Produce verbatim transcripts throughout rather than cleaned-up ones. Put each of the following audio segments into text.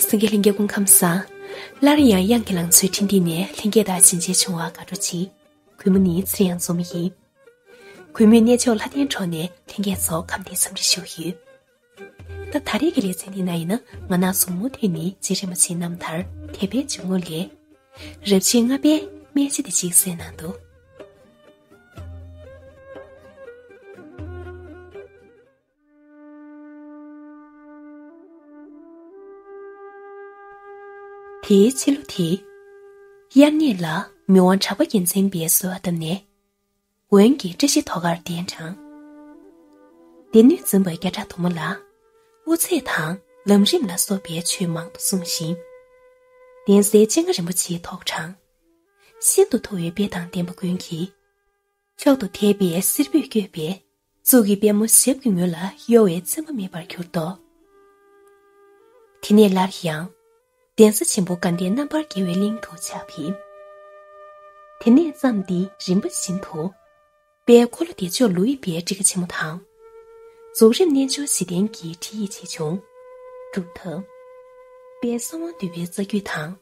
སེང་གེ་ལྷན་རྒྱས་སྐུ་ཁམས་བཟང་། སླར་ཡང་དབྱངས་ཀྱི་ལང་ཚོའི་འཕྲིན་སྟེགས་ནས་ལྷན་རྒྱས་དང་ཞལ་མཇལ་བྱུང་བར་དགའ་སྤྲོ་ཆེ། གུས་མོ་ནི་ཚེ་རིང་འཛོམས་ཡིན། གུས་མོས་གནས་མཆོག་ལྷ་ལྡན་གྲོང་ནས་ལྷན་རྒྱས་ཚོ་ཁམས་བདེ་འཚམས་འདྲི་ཞུ་ཡོད། ད་ད་རེས་ཀྱི་ལེ་ཚན་འདི་ན་ཡིན་ན། ང་ནག་ཟུར་མོ་ཐོན་ནས་རྗེ་རིན་པོ་ཆེའི་རྣམ་ཐར་དད་པའི་འཇུག་ངོགས་ལས། རབ་བྱེད་ལྔ་པའི་སྨྲས་ཤིང་དེ་ཅིག་གསན་གནང་འདུག། དེའི་ཕྱི་ལོ་དེའི་དབྱར་གནས་ལ་མི་དབང་གྲགས་པ་རྒྱལ་མཚན་པས་གསོལ་བ་བཏབ་ནས། འོན་གྱི་བཀྲ་ཤིས་ཐོག་ཁར་གདན་དྲངས། སྡེ་སྣོད་འཛིན་པ་བརྒྱ་ཕྲག་དུ་མ་ལ་དབུ་ཚད་དང་ལམ་རིམ་ལ་སོགས་པའི་ཆོས་མང་དུ་གསུངས་ཤིང་། གདན་སའི་སྤྱན་སྔ་རིན་པོ་ཆེའི་ཐོག་དྲངས། ཤིན་ཏུ་མཐོ་བའི་དཔལ་དང་ལྡན་པ་ཀུན་གྱིས་མཆོག་ཏུ་དད་པའི་བསེར་བུས་བསྐྱོད་པའི་གཙུག་གི་པད་མོ་ཞབས་ཀྱི་ངོས་ལ་གཡོ་བའི་མཚན་མ་མེད་པར་གྱུར་ཏོ། དེ་ནས་སླར་ཡང་གདན་ས་ཆེན་པོ་དགའ་ལྡན་རྣམ་པར་རྒྱལ་བའི་གླིང་དུ་ཕྱག་ཕེབས། དེ་ནས་བརྩམས་ཏེ་རིམ་པ་བཞིན་དུ་དཔལ་འཁོར་ལོ་བདེ་མཆོག་ལོ་ཡི་པའི་ཊཱི་ཀ་ཆེན་མོ་དང་། རྫོགས་རིམ་རྣལ་འབྱོར་བཞི་ལྡན་གྱི་ཁྲིད་ཡིག་ཆེ་ཆུང་། སྒྲུབ་ཐབས། དཔལ་གསང་བ་འདུས་པའི་རྩ་རྒྱུད་དང་།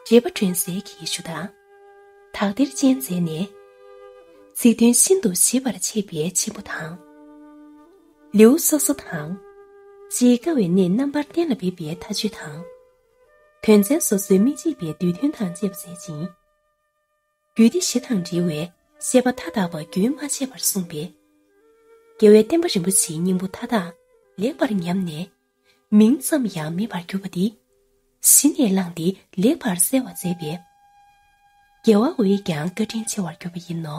འགྲེལ་པ་སྒྲོན་གསལ་གྱི་ཞུ་དག། དག་ཐེར་ཅན་མཛད་ནས། ཚིག་དོན་ཤིན་ཏུ་ཞིབ་པར་འཆད་པའི་ཆེན་པོ་དང་། ལེའུ་སོ་སོ་དང་། ཅིག་དཀའ་བའི་གནད་རྣམ་པར་གཏན་ལ་ཕབ་པའི་མཐའ་དཔྱོད་དང་། དོན་ཚན་སོ་སོའི་མི་གཅིག་པའི་བསྡུས་དོན་དང་བཅས་པ་མཛད་ཅིང་། རྒྱུད་སྡེ་བཞི་དང་འབྲེལ་བའི་བཤད་པ་མཐའ་དག་པ་རྒྱུན་མ་ཆད་པར་གསུངས་པས། རྒྱལ་བའི་བསྟན་པ་རིན་པོ་ཆེའི་སྙིང་པོ་མཐའ་དག་ལེགས་པར་ཉམས་ནས། མིང་ཙམ་ཡང་མེད་པར་གྱུར་པ་འདི་གཞི་ནས་བླངས་ཏེ་ལེགས་པར་གསལ་བར་མཛད་པས། རྒྱལ་བ་འོད་ཀྱང་བཀའ་དྲིན་ཆེ་བར་གྱུར་པ་ཡིན་ནོ།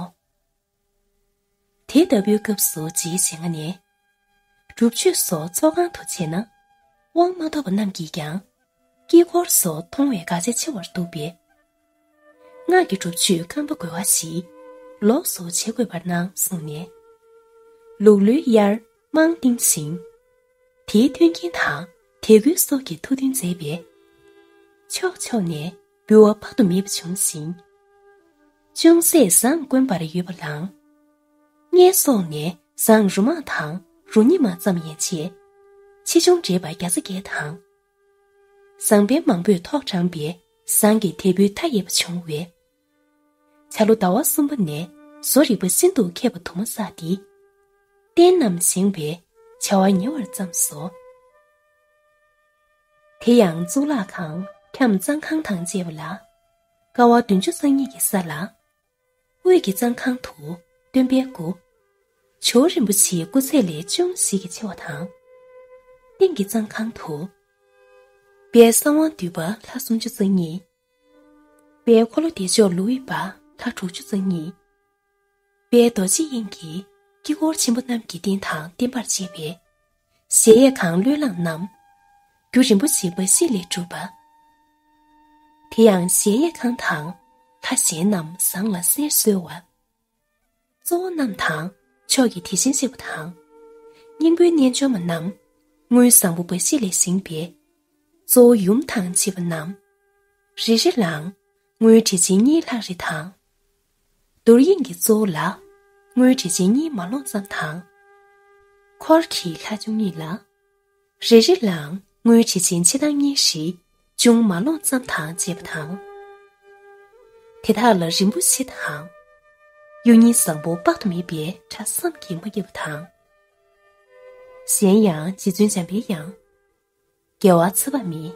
དེ་ལྟ་བུའི་སྐབས་སུ་རྗེ་ཞལ་སྔ་ནས། སྒྲུབ་མཆོད་སོགས་ཚོགས་ཁང་དུ་བྱས་ན། དབང་མ་ཐོབ་པ་རྣམས་ཀྱིས་ཀྱང་། དཀྱིལ་འཁོར་སོགས་མཐོང་བའི་དགག་བྱ་ཆེ་བར་འདུག་པས། སྔགས་ཀྱི་སྒྲུབ་མཆོད་རྐང་པ་བགོ་བ་ཞིག་ལོགས་སུ་བྱེད་དགོས་པར་སྣང་གསུངས་ནས། ལུག་ལོའི་དབྱར་དམངས་བཏིང་ཞིང་། དེའི་མཐུན་རྐྱེན་དང་དད་གུས་སོགས་ཀྱི་ཐུགས་འདུན་མཛད་པས། ཕྱོགས་ཕྱོགས་ནས་འབུལ་བ་དཔག་ཏུ་མེད་པ་བྱུང་ཞིང་། ཅུང་ཟད་ཟངས་དཀོན་པར་ཡོད་པ་ལའང་། སྔས་སོང་ནས་ཟངས་རུ་མང་དང་རུ་གཉིས་མ་ཙམ་ཡན་ཆད། ཆེ་ཆུང་འདྲེས་པ་བརྒྱ་རྩ་བརྒྱད་དང་། ཟངས་དཔོན་མང་པོས་ཐོག་དྲངས་པས་ཟངས་ཀྱི་དལ་བུས་མཐའ་ཡས་པ་བྱུང་བས། ཆ་ལུགས་ཟླ་བ་གསུམ་པ་ནས་བཟོ་རིག་པ་ཤིན་ཏུ་མཁས་པ་དུ་མ་བསགས་ཏེ། རྟེན་རྣམས་བཞེངས་པས་བྱ་བ་ཉེ་བར་བརྩམས་སོ། དེ་ཡང་གཙུག་ལག་ཁང་ཁྱམས་གཙང་ཁང་དང་བཅས་པ་ལ། ཀ་བ་བདུན་ཅུ་རྩ་གཉིས་ཀྱི་ས་ལ། དབུས་ཀྱི་གཙང་ཁང་དུ་སྟོན་པའི་སྐུ། ཇོ་བོ་རིན་པོ་ཆེའི་སྐུ་ཚད་ལས་ཅུང་ཞིག་གིས་ཆེ་བ་དང་། སྟེང་གི་གཙང་ཁང་དུ། དཔལ་གསང་བ་འདུས་པ་ལྷ་སུམ་ཅུ་རྩ་གཉིས། དཔལ་འཁོར་ལོ་བདེ་མཆོག་ལོ་ཡི་པ་ལྷ་དྲུག་ཅུ་རྩ་གཉིས། དཔལ་རྡོ་རྗེ་དབྱིངས་ཀྱི་དཀྱིལ་འཁོར་ཆེན་པོ་རྣམས་ཀྱི་རྟེན་དང་བརྟེན་པར་བཅས་པའི་གཞལ་ཡས་ཁང་བློས་བསླངས་རྣམས། རྒྱུ་རིན་པོ་ཆེ་འབའ་ཞིག་ལས་གྲུབ་པ། དེ་ཡང་གཞལ་ཡས་ཁང་དང་ལྷ་གཞན་རྣམས་ཟངས་ལ་གསེར་གསོལ་བ། གཙོ་བོ་རྣམས་དང་ཕྱོགས་ཀྱི་དེ་བཞིན་གཤེགས་པ་དང་། སྙིང་པོའི་རྣལ་འབྱོར་མ་རྣམས་དངུལ་བཟང་པོ་འབའ་ཞིག་ལས་བཞེངས་པའི་གཙོ་བོ་ཡུམ་དང་བཅས་པ་རྣམས། རེ་རེ་ལའང་དངུལ་བྲེ་ཆེན་གཉིས་ལྷག་རེ་དང་། རྡོར་དབྱིངས་ཀྱི་གཙོ་བོ་ལ་དངུལ་བྲེ་ཆེན་གཉིས་མ་ལོངས་ཙམ་དང་། འཁོར་གྱི་ལྷ་བཅུ་གཉིས་ལ། རེ་རེ་ལའང་དངུལ་བྲེ་ཆེན་ཕྱེད་དང་གཉིས་བཞི་ཅུང་མ་ལོངས་ཙམ་དང་བཅས་པ་དང་། དེ་དག་ལ་རིན་པོ་ཆེ་དང་། གཡུ་རྙིང་བཟང་པོ་དཔག་ཏུ་མེད་པའི་གྲྭ་བསམ་གྱིས་མ་ཁྱབ་པ་དང་། གཞན་ཡང་རྗེ་བཙུན་འཇམ་པའི་དབྱངས། རྒྱལ་བ་ཚེ་དཔག་མེད།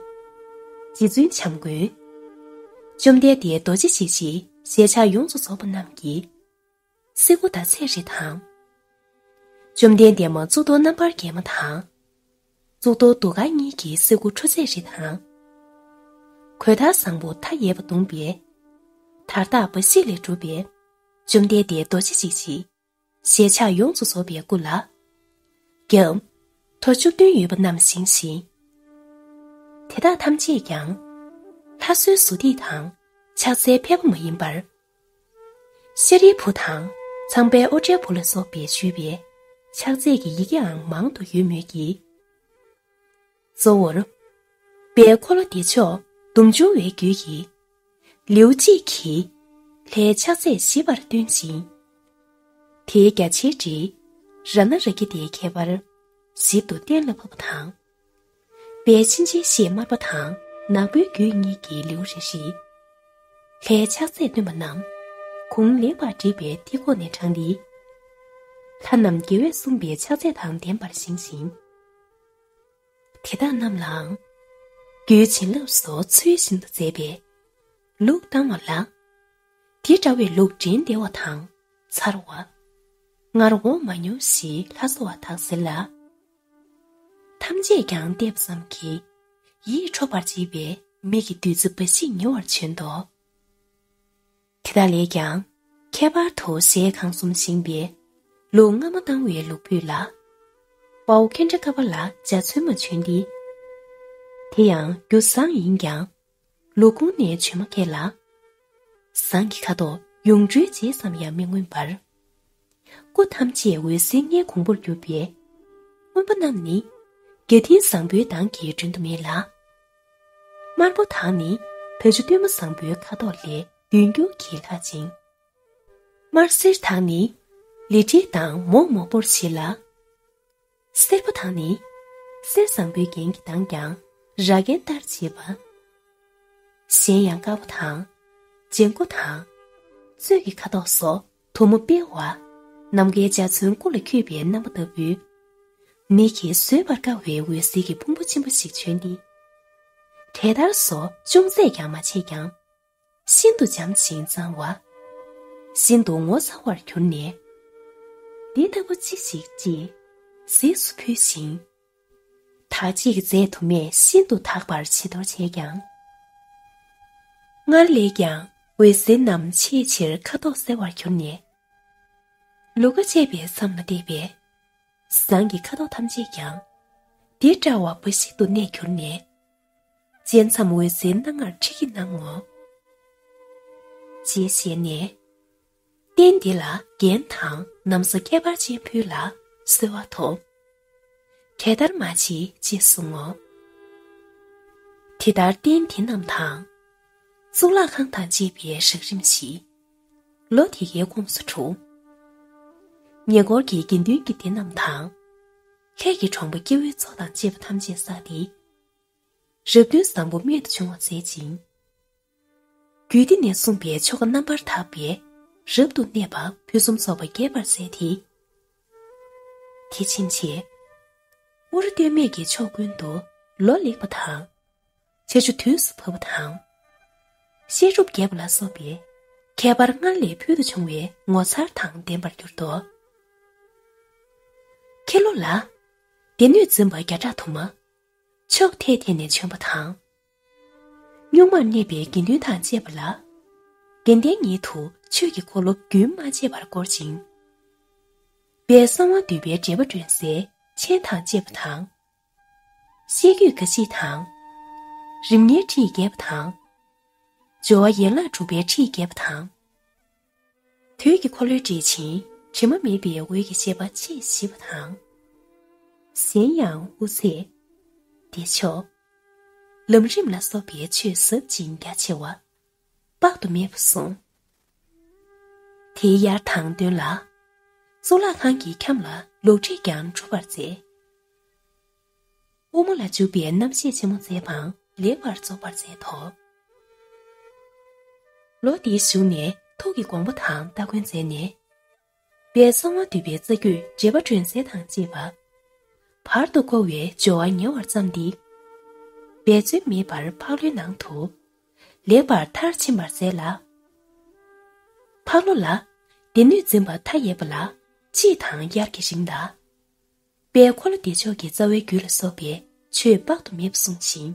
རྗེ་བཙུན་བྱམས་མགོན། བཅོམ་ལྡན་འདས་རྡོ་རྗེ་འཇིགས་བྱེད་ཞལ་ཕྱག་ཡོངས་སུ་རྫོགས་པ་རྣམས་ཀྱི་གསེར་སྐུ་ཟླ་ཚེས་རེ་དང་། བཅོམ་ལྡན་འདས་མ་གཙུག་ཏོར་རྣམ་པར་རྒྱལ་མ་དང་། གཙུག་ཏོར་གདུགས་དཀར་གཉིས་ཀྱི་གསེར་སྐུ་ཁྲུ་ཚད་རེ་དང་། གོས་དར་བཟང་པོ་མཐའ་ཡས་པ་བརྡུངས་པའི་དར་དཀར་འབའ་ཞིག་ལས་གྲུབ་པའི་བཅོམ་ལྡན་འདས་རྡོ་རྗེ་འཇིགས་བྱེད་ཞལ་ཕྱག་ཡོངས་སུ་རྫོགས་པའི་སྐུ་ལ། རྒྱབ་ཐོ་བཅུ་བདུན་ཡོད་པ་རྣམས་བཞེངས་ཤིང་། དེ་དག་ཐམས་ཅད་ཀྱང་ལྷ་བཟོའི་གཟུགས་ཐིག་དང་ཕྱག་འཚལ་ཕལ་པ་མ་ཡིན་པར། ཤཱ་རིའི་བུ་དང་ཚངས་པའི་ཨོ་ཏྲའི་བུ་ལ་སོགས་པས་ཞུས་པའི་ཕྱག་རྫས་ཀྱི་ཡི་གེའང་མང་དུ་ཡོད་མོད་ཀྱི། གཙོ་བོར། དཔལ་འཁོར་ལོ་བདེ་མཆོག་ཟླུམ་འབྱུང་བའི་རྒྱུད་ཀྱི་ལེའུ་གཅིག་གིས་ལྷའི་ཕྱག་རྫས་ཞིབ་པར་སྟོན་ཅིང་། དེའི་རྒྱ་ཆེའི་སྒྲས་རཏྣ་རཀྵི་ཏའི་ཁྱད་པར་ཞིབ་ཏུ་གཏན་ལ་ཕབ་པ་དང་། དཔལ་ཆེན་ཆེན་ཞེས་སྨྲ་བ་དང་ནག་པོའི་རྒྱུད་གཉིས་ཀྱི་ལེའུ་རེ་རེ། ལྷའི་ཕྱག་རྫས་བཏོན་པ་རྣམས་གུང་ལེགས་པར་བསྒྲིགས་པའི་མཐིལ་ཁོག་ནས་དྲངས་ཏེ། ལྷ་རྣམས་རྒྱལ་བས་གསུངས་པའི་ཕྱག་རྫས་དང་ལྡན་པར་བཞེངས་ཤིང་། དེ་དག་རྣམས་ལའང་རྒྱུའི་བྱིན་རླབས་སོགས་ཚུལ་བཞིན་དུ་མཛད་པས་ལུགས་བཏང་བ་ལ། དེ་འདྲ་བའི་ལུགས་དྲན་བདེ་བ་དང་མཚར་བ། སྔར་འོང་མ་མྱོང་ཞེས་ལྷ་གསོལ་བ་དག་ཟེར་ལ། ཐམས་ཅད་ཀྱང་བལྟས་པ་ཙམ་གྱིས་ཡིད་འཕྲོག་པར་བྱེད་པའི་མིག་གི་བདུད་རྩི་འབའ་ཞིག་མྱུར་བར་བྱོན་ཏོ། དེ་དག་ལས་ཀྱང་ཁྱད་པར་དུ་ཞལ་གང་གསུམ་བཞེངས་པའི་ལུགས་སྔ་མ་བཏང་བའི་ལུགས་ཕུད་ལ། དཔའ་བོ་ཁེ་ཏྲ་ཀ་པ་ལ་འཇའ་ཚོན་མ་བྱོན་ཏེ། དེ་ཡང་རྒྱུ་བཟང་ཡིན་ཀྱང་ལུགས་གོང་ནས་བྱོན་མ་ཁེལ་ལ། ཟངས་ཀྱི་ཁ་དོག་ཡུངས་འབྲུའི་རྗེས་ཙམ་ཡང་མི་མངོན་པར། སྐུ་ཐམས་ཅད་འོད་ཟེར་ལྔའི་གོང་བུར་གྱུར་པས། མངོན་པ་རྣམས་ནི་རྒྱ་མཐིང་བཟང་པོའི་མདངས་ཀྱིས་བསྒྲོན་དུ་མེད་ལ། དམར་པོ་དག་ནི་ད་ཅོ་སྟོན་མོ་བཟང་པོའི་ཁ་དོག་ལས་བདུན་འགྱུར་གྱིས་ལྷག་ཅིང་། དམར་སེར་དག་ནི་ལི་ཁྲིའི་མདངས་མོག་མོག་པོར་བྱེད་ལ། སེར་པོ་དག་ནི་གསེར་བཟང་པོའི་རྒྱན་གྱི་མདངས་ཀྱང་ར་རྒྱན་ལྟར་བྱེད་པ། གཞན་ཡང་དཀར་པོ་དང་། ལྗང་གུ་དང་། གཙོད་ཀྱི་ཁ་དོག་སོགས་དོ་མོ་སྤེལ་བ། ནམ་མཁའི་འཇའ་ཚོན་ཀུ་ལ་འཁྱུད་པའི་རྣམ་པ་ལྟ་བུའི། མིག་གིས་བཟོད་པར་དཀའ་བའི་འོད་ཟེར་གྱི་ཕུང་པོ་ཆེན་པོ་ཞིག་བྱོན་ཏེ། གྲལ་སྟར་སོགས་ཅུང་ཟད་ཀྱང་མ་ཆད་ཀྱང་། ཤིན་ཏུ་འཇམ་ཞིང་གཙང་བ། ཤིན་ཏུ་ངོ་མཚར་བར་གྱུར་ནས། འདི་ལྟ་བུ་ཅི་ཞིག་ཅེས་གཟིགས་སུ་ཕུལ་ཞིང་། དག་བྱེད་ཀྱི་རྫས་དུ་མས་ཤིན་ཏུ་དག་པར་བྱི་དོར་བྱས་ཀྱང་། སྔར་ལས་ཀྱང་འོད་ཟེར་རྣམས་ཆེས་ཆེར་ཁ་དོག་གསལ་བར་གྱུར་ནས། ལུ་ག་བཅས་པའི་མཚམས་ལ་བལྟས་པས། ཟངས་ཀྱི་ཁ་དོག་ཐམས་ཅད་ཀྱང་། འདི་འདྲ་བ་འབའ་ཞིག་ཏུ་གནས་གྱུར་ནས། སྤྱན་མཚམས་འོད་ཟེར་སྣ་ལྔར་འཁྲིགས་ཀྱིས་གནང་ངོ་། ཅེས་བཤད་ནས། རྟེན་འདི་ལ་རྒྱན་དང་ན་བཟའ་ཁྱད་པར་ཅན་ཕུལ་ལ་གསོལ་བ་ཐོབ། གྲལ་སྟར་མ་བྱེད་ཅེས་གསུང་ངོ་། དེ་ལྟར་རྟེན་དེ་རྣམས་དང་། གཙུག་ལག་ཁང་དང་བཅས་པའི་རགས་རིམ་བཞི། ལོ་དེ་གའི་ཁོངས་སུ་གྲུབ། ཉེ་འཁོར་གྱི་དགེ་འདུན་གྱི་སྡེ་རྣམས་དང་། ལྷས་ཀྱི་གྲོང་པ་སྐྱེ་བོའི་ཚོགས་དང་བཅས་པ་ཐམས་ཅད་བསགས་ཏེ། རབ་ཏུ་བཟང་པོ་རྨད་དུ་བྱུང་བ་མཛད་ཅིང་། རྒྱུད་སྡེ་ནས་གསུངས་པའི་ཆོ་ག་རྣམ་པར་དག་པས་རབ་ཏུ་གནས་པ་ཕུན་སུམ་ཚོགས་པ་རྒྱས་པར་མཛད་དེ། དེ་ཕྱིན་ཆད། དབུ་རུ་སྟོད་སྨད་ཀྱི་ཕྱོགས་ཀུན་ཏུ་ལོ་ལེགས་པ་དང་། ཆར་ཆུ་དུས་སུ་བབས་པ་དང་། བཤད་སྒྲུབ་རྒྱས་པ་ལ་སོགས་པའི་ཁྱད་པར་སྔར་ལས་ཕུལ་དུ་བྱུང་བའི་ངོ་མཚར་དང་ལྡན་པར་གྱུར་ཏོ། ཁྱི་ལོ་ལ། སྡེ་སྣོད་འཛིན་པ་བརྒྱ་ཕྲག་དུ་མ། ཕྱོགས་ཐད་ཐད་ནས་བྱོན་པ་དང་། གཉུག་མར་གནས་པའི་དགེ་འདུན་དང་བཅས་པ་ལ། དགེ་ལྡན་ཉིད་དུ་ཆོས་ཀྱི་འཁོར་ལོ་རྒྱུན་མ་ཆད་པར་བསྐོར་ཅིང་། དཔལ་གསང་བ་འདུས་པའི་འགྲེལ་པ་སྒྲོན་སའི་མཆན་དང་བཅས་པ་དང་། བཤད་རྒྱུད་འགའ་ཞིག་དང་། རིམ་ལྔའི་ཁྲིད་རྒྱས་པ་དང་། སྦྱོར་བ་ཡན་ལག་དྲུག་པའི་ཁྲིད་རྒྱས་པ་དང་། དུས་ཀྱི་འཁོར་ལོའི་འགྲེལ་ཆེན་དྲི་མ་མེད་པའི་འོད་ཀྱི་བཤད་པ་ཆེས་ཞིབ་པ་དང་། གཞན་ཡང་དབུ་ཚད། བདེ་མཆོག་ལམ་རིམ་ལ་སོགས་པའི་ཆོས་ཟབ་ཅིང་རྒྱ་ཆེ་བ། དཔག་ཏུ་མེད་པ་གསུངས། དེའི་དབྱར་དང་སྟོན་ལ། གཙུག་ལག་ཁང་གི་ཁྱམས་ལ་ལོག་ཁྲིད་ཀྱང་གྲུབ་པར་མཛད། དབུ་མ་ལ་འཇུག་པའི་རྣམ་བཤད་ཆེན་མོ་མཛད་པའང་ལེགས་པར་རྫོགས་པར་མཛད་དོ། ལོ་འདིའི་གཞུག་ནས་ཐུགས་ཀྱི་དགོངས་པ་དང་སྟ་གོན་མཛད་ནས། དཔལ་གསང་བ་འདུས་པའི་རྩ་རྒྱུད་འགྲེལ་པ་སྒྲོན་གསལ་དང་བཅས་པ། བར་དུ་བསྐོར་བའི་སྦྱོར་བ་ཉེ་བར་བརྩམས་ཏེ། འབད་རྩོལ་མེད་པར་ཕག་ལོའི་ནང་དུ། ལེགས་པར་མཐར་ཕྱིན་པར་མཛད་ལ། ཕག་ལོ་ལ། སྡེ་སྣོད་འཛིན་པ་མཐའ་ཡས་པ་ལ། དཔྱིད་དང་དབྱར་གྱི་རིང་ལ། དཔལ་འཁོར་ལོ་བདེ་མཆོག་གི་རྩ་བའི་རྒྱུད་ལ་སོགས་པའི་ཆོས་དཔག་ཏུ་མེད་པ་གསུངས་ཤིང་།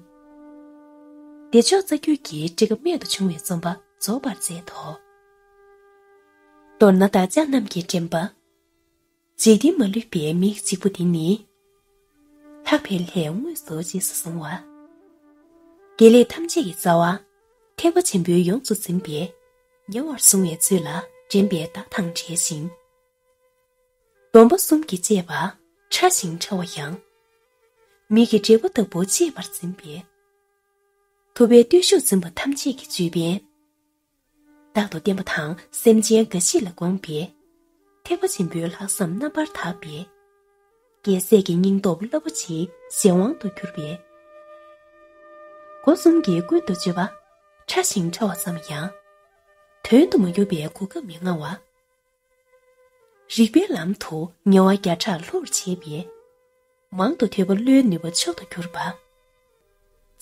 བདེ་མཆོག་རྩ་རྒྱུད་ཀྱི་ཊཱི་ཀ་རྨད་དུ་བྱུང་བའི་རྩོམ་པ་རྫོགས་པར་མཛད་དོ། མདོར་ན་བདག་ཅག་རྣམས་ཀྱི་དྲན་པ། འཇིག་རྟེན་མ་ལུས་པའི་མིག་གཅིག་པུ་འདི་ནི། ལྷག་པའི་ལྷས་དངོས་སུ་རྗེས་སུ་བཟུང་བ། དགེ་ལེགས་ཐམས་ཅད་ཀྱི་རྩ་བ། ཐེག་པ་ཆེན་པོའི་ཡོངས་སུ་འཛིན་པའི། ཉེ་བར་བཟུང་བའི་ཚུལ་ལ་འདྲེན་པའི་བརྡ་དང་བྲལ་ཞིང་། སྡོམ་པ་གསུམ་གྱིས་གཅེས་པ་ཕྲ་ཞིང་ཕྲ་བ་ཡང་། མིག་གི་འབྲས་བུ་ལྟ་བུ་གཅེས་པར་འཛིན་པའི། ཐུབ་པའི་བརྟུལ་ཞུགས་འཛིན་པ་ཐམས་ཅད་ཀྱི་ཅོད་པན། རྟག་ཏུ་བསྟེན་པ་དང་སེམས་ཅན་འགའ་ཞིག་ལ་དགོངས་པའི། ཐེག་པ་ཆེན་པོའི་ལྷག་བསམ་རྣམ་པར་དག་པའི། རྒྱལ་སྲས་ཀྱི་སྙིང་སྟོབས་རླབས་པོ་ཆེའི་གཞན་དབང་དུ་གྱུར་པའི། སྒོ་གསུམ་གྱིས་ཀུན་ཏུ་སྤྱོད་པ། ཕྲ་ཞིང་ཕྲ་བ་ཙམ་ཡང་། དོན་དུ་མ་གྱུར་པའི་གོ་སྐབས་མི་མངའ་བ། རིག་པའི་ལམ་དུ་ངལ་བ་བརྒྱ་ཕྲག་ལྷུར་བྱེད་པས། མང་དུ་ཐོས་པ་བློའི་ནུས་པ་མཆོག་ཏུ་གྱུར་པ།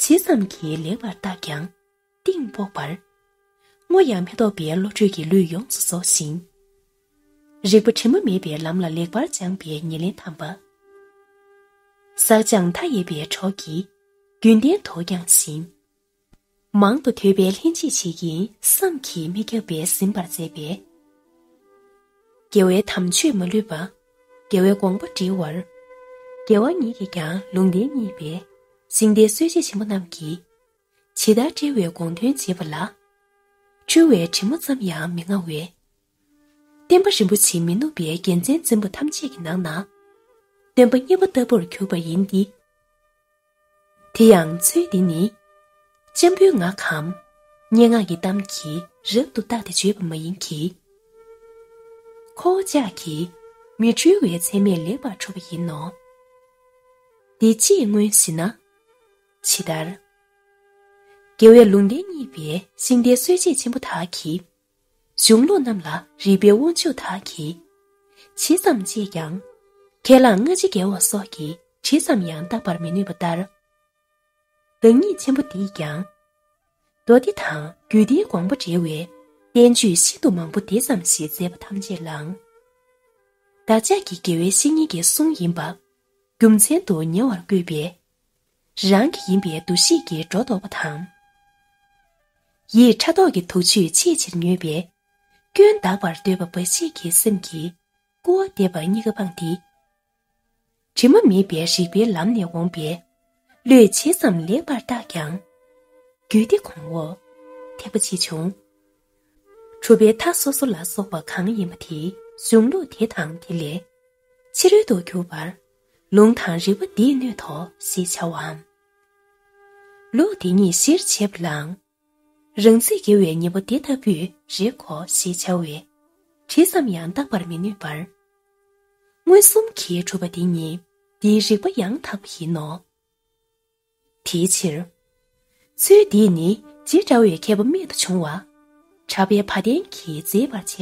ཇི་ཙམ་གྱིས་ལེགས་པར་བརྟགས་ཀྱང་གཏིང་དཔོག་པར། སྔོ་ཡང་མི་ལྡོག་པའི་བློ་གྲོས་ཀྱིས་ལུས་ཡོངས་སུ་རྫོགས་ཤིང་། རིག་པ་དྲི་མ་མེད་པའི་ལམ་ལ་ལེགས་པར་སྦྱངས་པའི་ཉེར་ལེན་དམ་པ། ཟག་བཅས་མཐའ་ཡས་པའི་གྲོགས་ཀྱིས་རྒྱུན་ལྡན་དུ་བསྐྱངས་ཤིང་། མང་དུ་ཐོས་པས་ལྷན་ཅིག་བྱེད་ཀྱི་བསམ་གྱིས་མི་ཁྱབ་པས་ཟིན་པར་མཛད་པས། རྒྱལ་བའི་དམ་ཆོས་མ་ལུས་པ། རྒྱལ་བའི་དགོངས་པ་འགྲེལ་བར། རྒྱལ་བ་ཉིད་ཀྱིས་ཀྱང་ལུང་བསྟན་བརྙེས་པས། ཤིང་རྟའི་སྲོལ་འབྱེད་ཆེན་པོ་རྣམས་ཀྱིས། ཇི་ལྟར་བཀྲལ་བའི་དགོངས་དོན་བྱེད་པ་ལ། འཁྲུལ་བའི་དྲི་མ་ཙམ་ཡང་མི་མངའ་བས། བསྟན་པ་རིན་པོ་ཆེ་མི་ནུབ་པའི་རྒྱལ་མཚན་བཙན་པོ་ཐམས་ཅད་ཀྱི་ནང་ན། སྟོན་པ་གཉེར་པ་ལྟ་བུར་གྱུར་པ་ཡིན་ཏེ། དེ་ཡང་ཚུལ་འདི་ནི། འཇམ་པོའི་ངག་གམ། སྙན་ངག་གི་གཏམ་གྱིས་རབ་ཏུ་བརྟགས་ཏེ་བརྗོད་པ་མ་ཡིན་གྱི། ཁོ་བོ་ཅག་གིས་མི་འཁྲུལ་བའི་ཚད་མས་ལེགས་པར་གྲུབ་པ་ཡིན་ནོ། འདི་ཅིས་མངོན་ཞེ་ན། ཇི་ལྟར། རྒྱལ་བས་ལུང་བསྟན་བརྙེས་པའི་ཤིང་རྟའི་སྲོལ་འབྱེད་ཆེན་པོ་དག་གི་གཞུང་ལུགས་རྣམས་ལ་རིགས་པའི་དབང་ཕྱུག་དག་གིས་ཇི་ཙམ་དཔྱད་ཀྱང་ཁས་བླངས་སྔ་ཕྱི་འགལ་བ་སོགས་ཀྱིས་ཇི་ཙམ་ཡང་བརྟག་པར་མི་ནུས་པ་ལྟར། བདག་ཉིད་ཆེན་པོ་འདིས་ཀྱང་། མདོ་སྡེ་དང་རྒྱུད་སྡེའི་དགོངས་པ་འགྲེལ་བའི་བསྟན་བཅོས་ཤིན་ཏུ་མང་པོ་དེ་ཙམ་ཞིག་མཛད་པ་ཐམས་ཅད་ལའང་། བདག་ཅག་གི་དགེ་བའི་བཤེས་གཉེན་གྱི་གསུང་ཡིན་པ་རྒྱུ་མཚན་དུ་ཉེ་བར་བཀོད་པས། རང་གི་ཡིན་པའི་འདུ་ཤེས་ཀྱིས་སྒྲོ་འདོགས་པ་དང་། ཡིད་ཕྲག་དོག་གི་དུག་ཆུས་ཆེས་ཆེར་མྱོས་པས། སྐྱོན་དག་པར་འདོད་པ་འབའ་ཞིག་གི་སེམས་ཀྱིས་སྐུར་བ་འདེབས་པ་གཉིས་ཀ་སྤངས་ཏེ། དྲི་མ་མེད་པའི་རིགས་པའི་ལམ་ནས་འོངས་པས། བློས་ཇི་ཙམ་ལེགས་པར་བརྟགས་ཀྱང་། རྒྱུད་སྡེ་གོང་འོག་ཐེག་པ་ཆེ་ཆུང་། གྲུབ་པའི་མཐའ་སོ་སོ་ལ་སོགས་པ་གང་ཡིན་པ་དེའི་གཞུང་ལུགས་དེ་དང་དེ་ལས་ཕྱི་རོལ་དུ་གྱུར་པར། ལུང་དང་རིགས་པ་འདིས་གནོད་དོ་ཞེས་བྱ་བའམ། ལུགས་དེ་ཉིད་གཞིར་བྱས་པ་ལའང་། རང་ཚིག་འགལ་བའི་ཉེས་པ་དེ་ལྟ་བུས་རེག་གོ་ཞེས་བྱ་བས་ཇི་ཙམ་ཡང་བརྟག་པར་མི་ནུས་པར། མངོན་སུམ་གྱིས་གྲུབ་པ་དེ་ཉིད་འདིའི་རིགས་པ་ཡང་དག་པ་ཡིན་ནོ། དེའི་ཕྱིར། ཚུལ་འདིས་ནི་ཇི་འདྲ་བའི་མཁས་པ་རྨད་དུ་བྱུང་བ། གྲགས་པའི་བ་དན་གྱིས་མཛེས་པར་བྱས་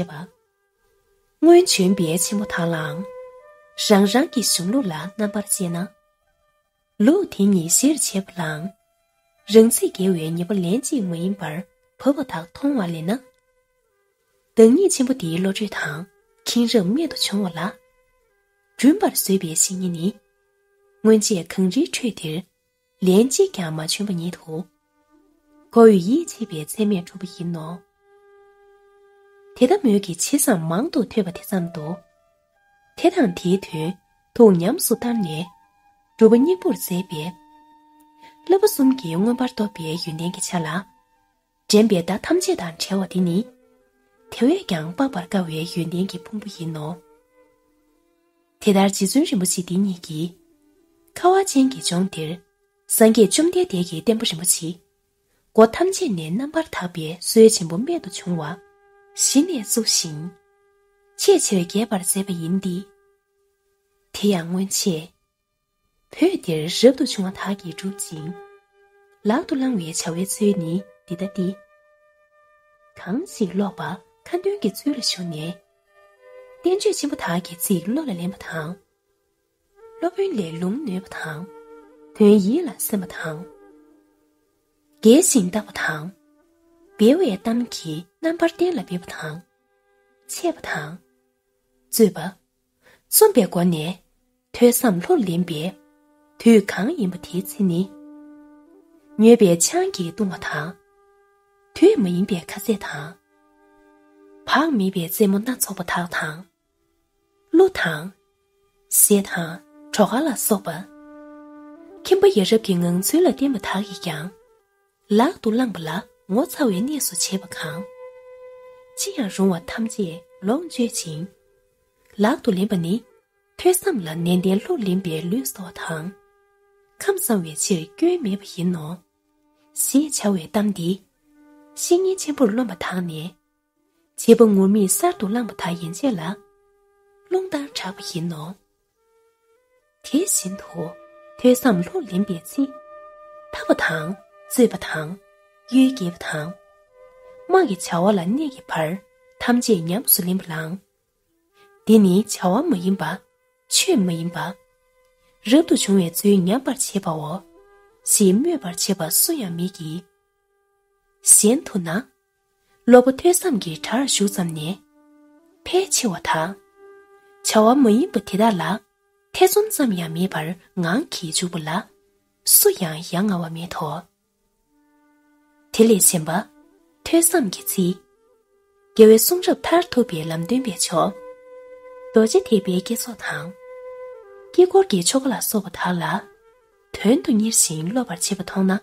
པ། སྔོན་བྱོན་པའི་ཆེན་པོ་དག་ལའང་། རང་རང་གི་གཞུང་ལུགས་ལ་རྣམ་པར་དཔྱད་ན། ལུགས་དེ་ཉིད་གཞིར་བྱས་པ་ལའང་། རང་ཚིག་འགལ་བའི་ཉེས་པ་ལན་གཅིག་མ་ཡིན་པར་བབས་པ་དག་མཐོང་བ་ལས་ན། བདག་ཉིད་ཆེན་པོ་དེའི་བློ་གྲོས་དང་མཁྱེན་རབ་རྨད་དུ་བྱུང་བ་ལ། བསྒྲུན་པར་བཟོད་པའི་བཤེས་གཉེན་ནི། སྔོན་ཆད་གངས་རིའི་ཁྲོད་འདིར་ལན་གཅིག་ཀྱང་མ་བྱོན་པ་ཉིད་དོ། ཁོ་བོས་ཡིད་ཆེས་པའི་ཚད་མས་གྲུབ་པ་ཡིན་ནོ། དེ་ལྟ་མོད་ཀྱི་ཇི་ཙམ་མང་དུ་ཐོས་པ་དེ་ཙམ་དུ། དེ་དང་དེའི་དོན་ཐུགས་ཉམས་སུ་བསྟར་ནས། སྒྲུབ་པ་སྙིང་པོར་མཛད་པས། བསླབ་པ་གསུམ་གྱིས་མངོན་པར་རྟོགས་པའི་ཡོན་ཏན་གྱི་ཆ་ལ། འདྲེན་པའི་བརྡ་ཐམས་ཅད་དང་བྲལ་བ་དེ་ནི། དེ་བས་ཀྱང་དཔག་པར་དཀའ་བའི་ཡོན་ཏན་གྱི་ཕུང་པོ་ཡིན་ནོ། དེ་ལྟར་རྗེ་བཙུན་རིན་པོ་ཆེ་འདི་ཉིད་ཀྱིས། ཁ་བ་ཅན་གྱི་ལྗོངས་འདིར། སངས་རྒྱས་བཅོམ་ལྡན་འདས་ཀྱི་བསྟན་པ་རིན་པོ་ཆེ། སྒོ་ཐམས་ཅད་ནས་རྣམ་པར་དག་པའི་སྲོལ་ཆེན་པོ་རྨད་དུ་བྱུང་བ། གཞི་ནས་བཙུགས་ཤིང་། ཆེས་ཆེར་རྒྱས་པར་མཛད་པ་ཡིན་ཏེ། དེ་ཡང་སྔོན་ཆད། བོད་འདིར་རབ་ཏུ་བྱུང་བ་དག་གིས་བསྒྲུབས་ཤིང་། ལག་ཏུ་བླང་བའི་བྱ་བའི་ཚུལ་ནི་འདི་ལྟ་སྟེ། གང་ཞིག་ཀློག་པ་ཁ་འདོན་གྱི་ཚུལ་ལ་ཞུགས་ནས། བསྟན་བཅོས་ཆེན་པོ་དག་གི་ཚིག་བློ་ལ་ལེན་པ་དང་། སློབ་དཔོན་ལས་ལུང་ནོད་པ་དང་། དོན་ཡིད་ལ་སིམ་པ་དང་། རྒྱས་ཤིང་བརྟག་པ་དང་། སྦས་པའི་གཏམ་གྱིས་རྣམ་པར་གཏན་ལ་འབེབས་པ་དང་། འཆད་པ་དང་། རྩོད་པ། རྩོམ་པའི་སྒོ་ནས་ཐོས་བསམ་ལྷུར་ལེན་པའི་དུས་གང་ཡིན་པ་དེའི་ཚེ་ནི། མྱོས་པའི་ཆང་གིས་བཏུང་བ་དང་། དུས་མ་ཡིན་པའི་ཁ་ཟས་དང་། བག་མེད་པའི་རྩེད་མོ་སྣ་ཚོགས་པ་དག་དང་། གླུ་དང་། གཞས་དང་བྲོ་གར་ལ་སོགས་པ། ཁྱིམ་པ་ཡ་རབས་ཀྱི་ངང་ཚུལ་ལ་བརྟེན་པ་དག་གིས་ཀྱང་། ལག་ཏུ་བླངས་པ་ལ་ངོ་ཚ་བའི་གནས་སུ་བྱེད་པ་གང་། ཅི་ཡང་རུང་བ་ཐམས་ཅད་ལོངས་སྤྱོད་ཅིང་། ལག་ཏུ་ལེན་པ་ནི་ཐོས་བསམ་ལ་ནན་ཏན་ལྷུར་ལེན་པའི་ལུས་གསོ་བ་དང་། ཁམས་བཟང་བའི་ཕྱིར་སྐྱོན་མེད་པ་ཡིན་ནོ། ཞེས་བྱ་བའི་གཏམ་འདི། བཤེས་གཉེན་ཆེན་པོར་རློམ་པ་དག་ནས། བྱེད་པ་ངུར་སྨྲིག་གསར་དུ་བླངས་པ་དག་ཡན་ཆད་ལ། རླུང་ལྟར་གྲགས་པ་ཡིན་ནོ། དེ་བཞིན་དུ་ཐོས་བསམ་ལྷུར་ལེན་པའི་ཚེ། ཐར་པ་དང་ རྩོད་པ་དང་། གཡུལ་འགྱེད་པ་དང་། དམག་གི་བྱ་བ་ལ་གནས་ཀྱི་བར་ཐམས་ཅད་ཉམས་སུ་ལེན་པ་ལའང་། འདི་ནི་བྱ་བ་མ་ཡིན་པ། ཆོས་མ་ཡིན་པ། རབ་ཏུ་བྱུང་བའི་ཚུལ་ཉམས་པར་བྱེད་པའོ། ཞེས་སྨོད་པར་བྱེད་པ་སུ་ཡང་མེད་ཀྱི། གཞན་དུ་ན། སློབ་པ་ཐོས་བསམ་གྱི་གྲྭར་ཞུགས་ཙམ་ནས། ཕལ་ཆེ་བ་དག་བྱ་བ་མ་ཡིན་པ་དེ་དག་ལ་ཐེ་ཚོམ་ཙམ་ཡང་མེད་པར་ངང་གིས་འཇུག་པ་ལ། སུ་ཡང་ཡ་ང་བ་མེད་དོ། དེ་ལས་གཞན་པ། ཐོས་བསམ་གྱི་ཚིག་རྒྱལ་བའི་གསུང་རབ་མཐར་ཐུག་པའི་ལམ་སྟོན་པའི་མཆོག་རྡོ་རྗེ་ཐེག་པའི་བསྐྱེད་རྫོགས་དང་། དཀྱིལ་འཁོར་གྱི་ཆོ་ག་ལ་སོགས་པ་དག་ལ། དོན་དུ་གཉེར་ཞིང་སློབ་པར་བྱེད་པ་མཐོང་ན།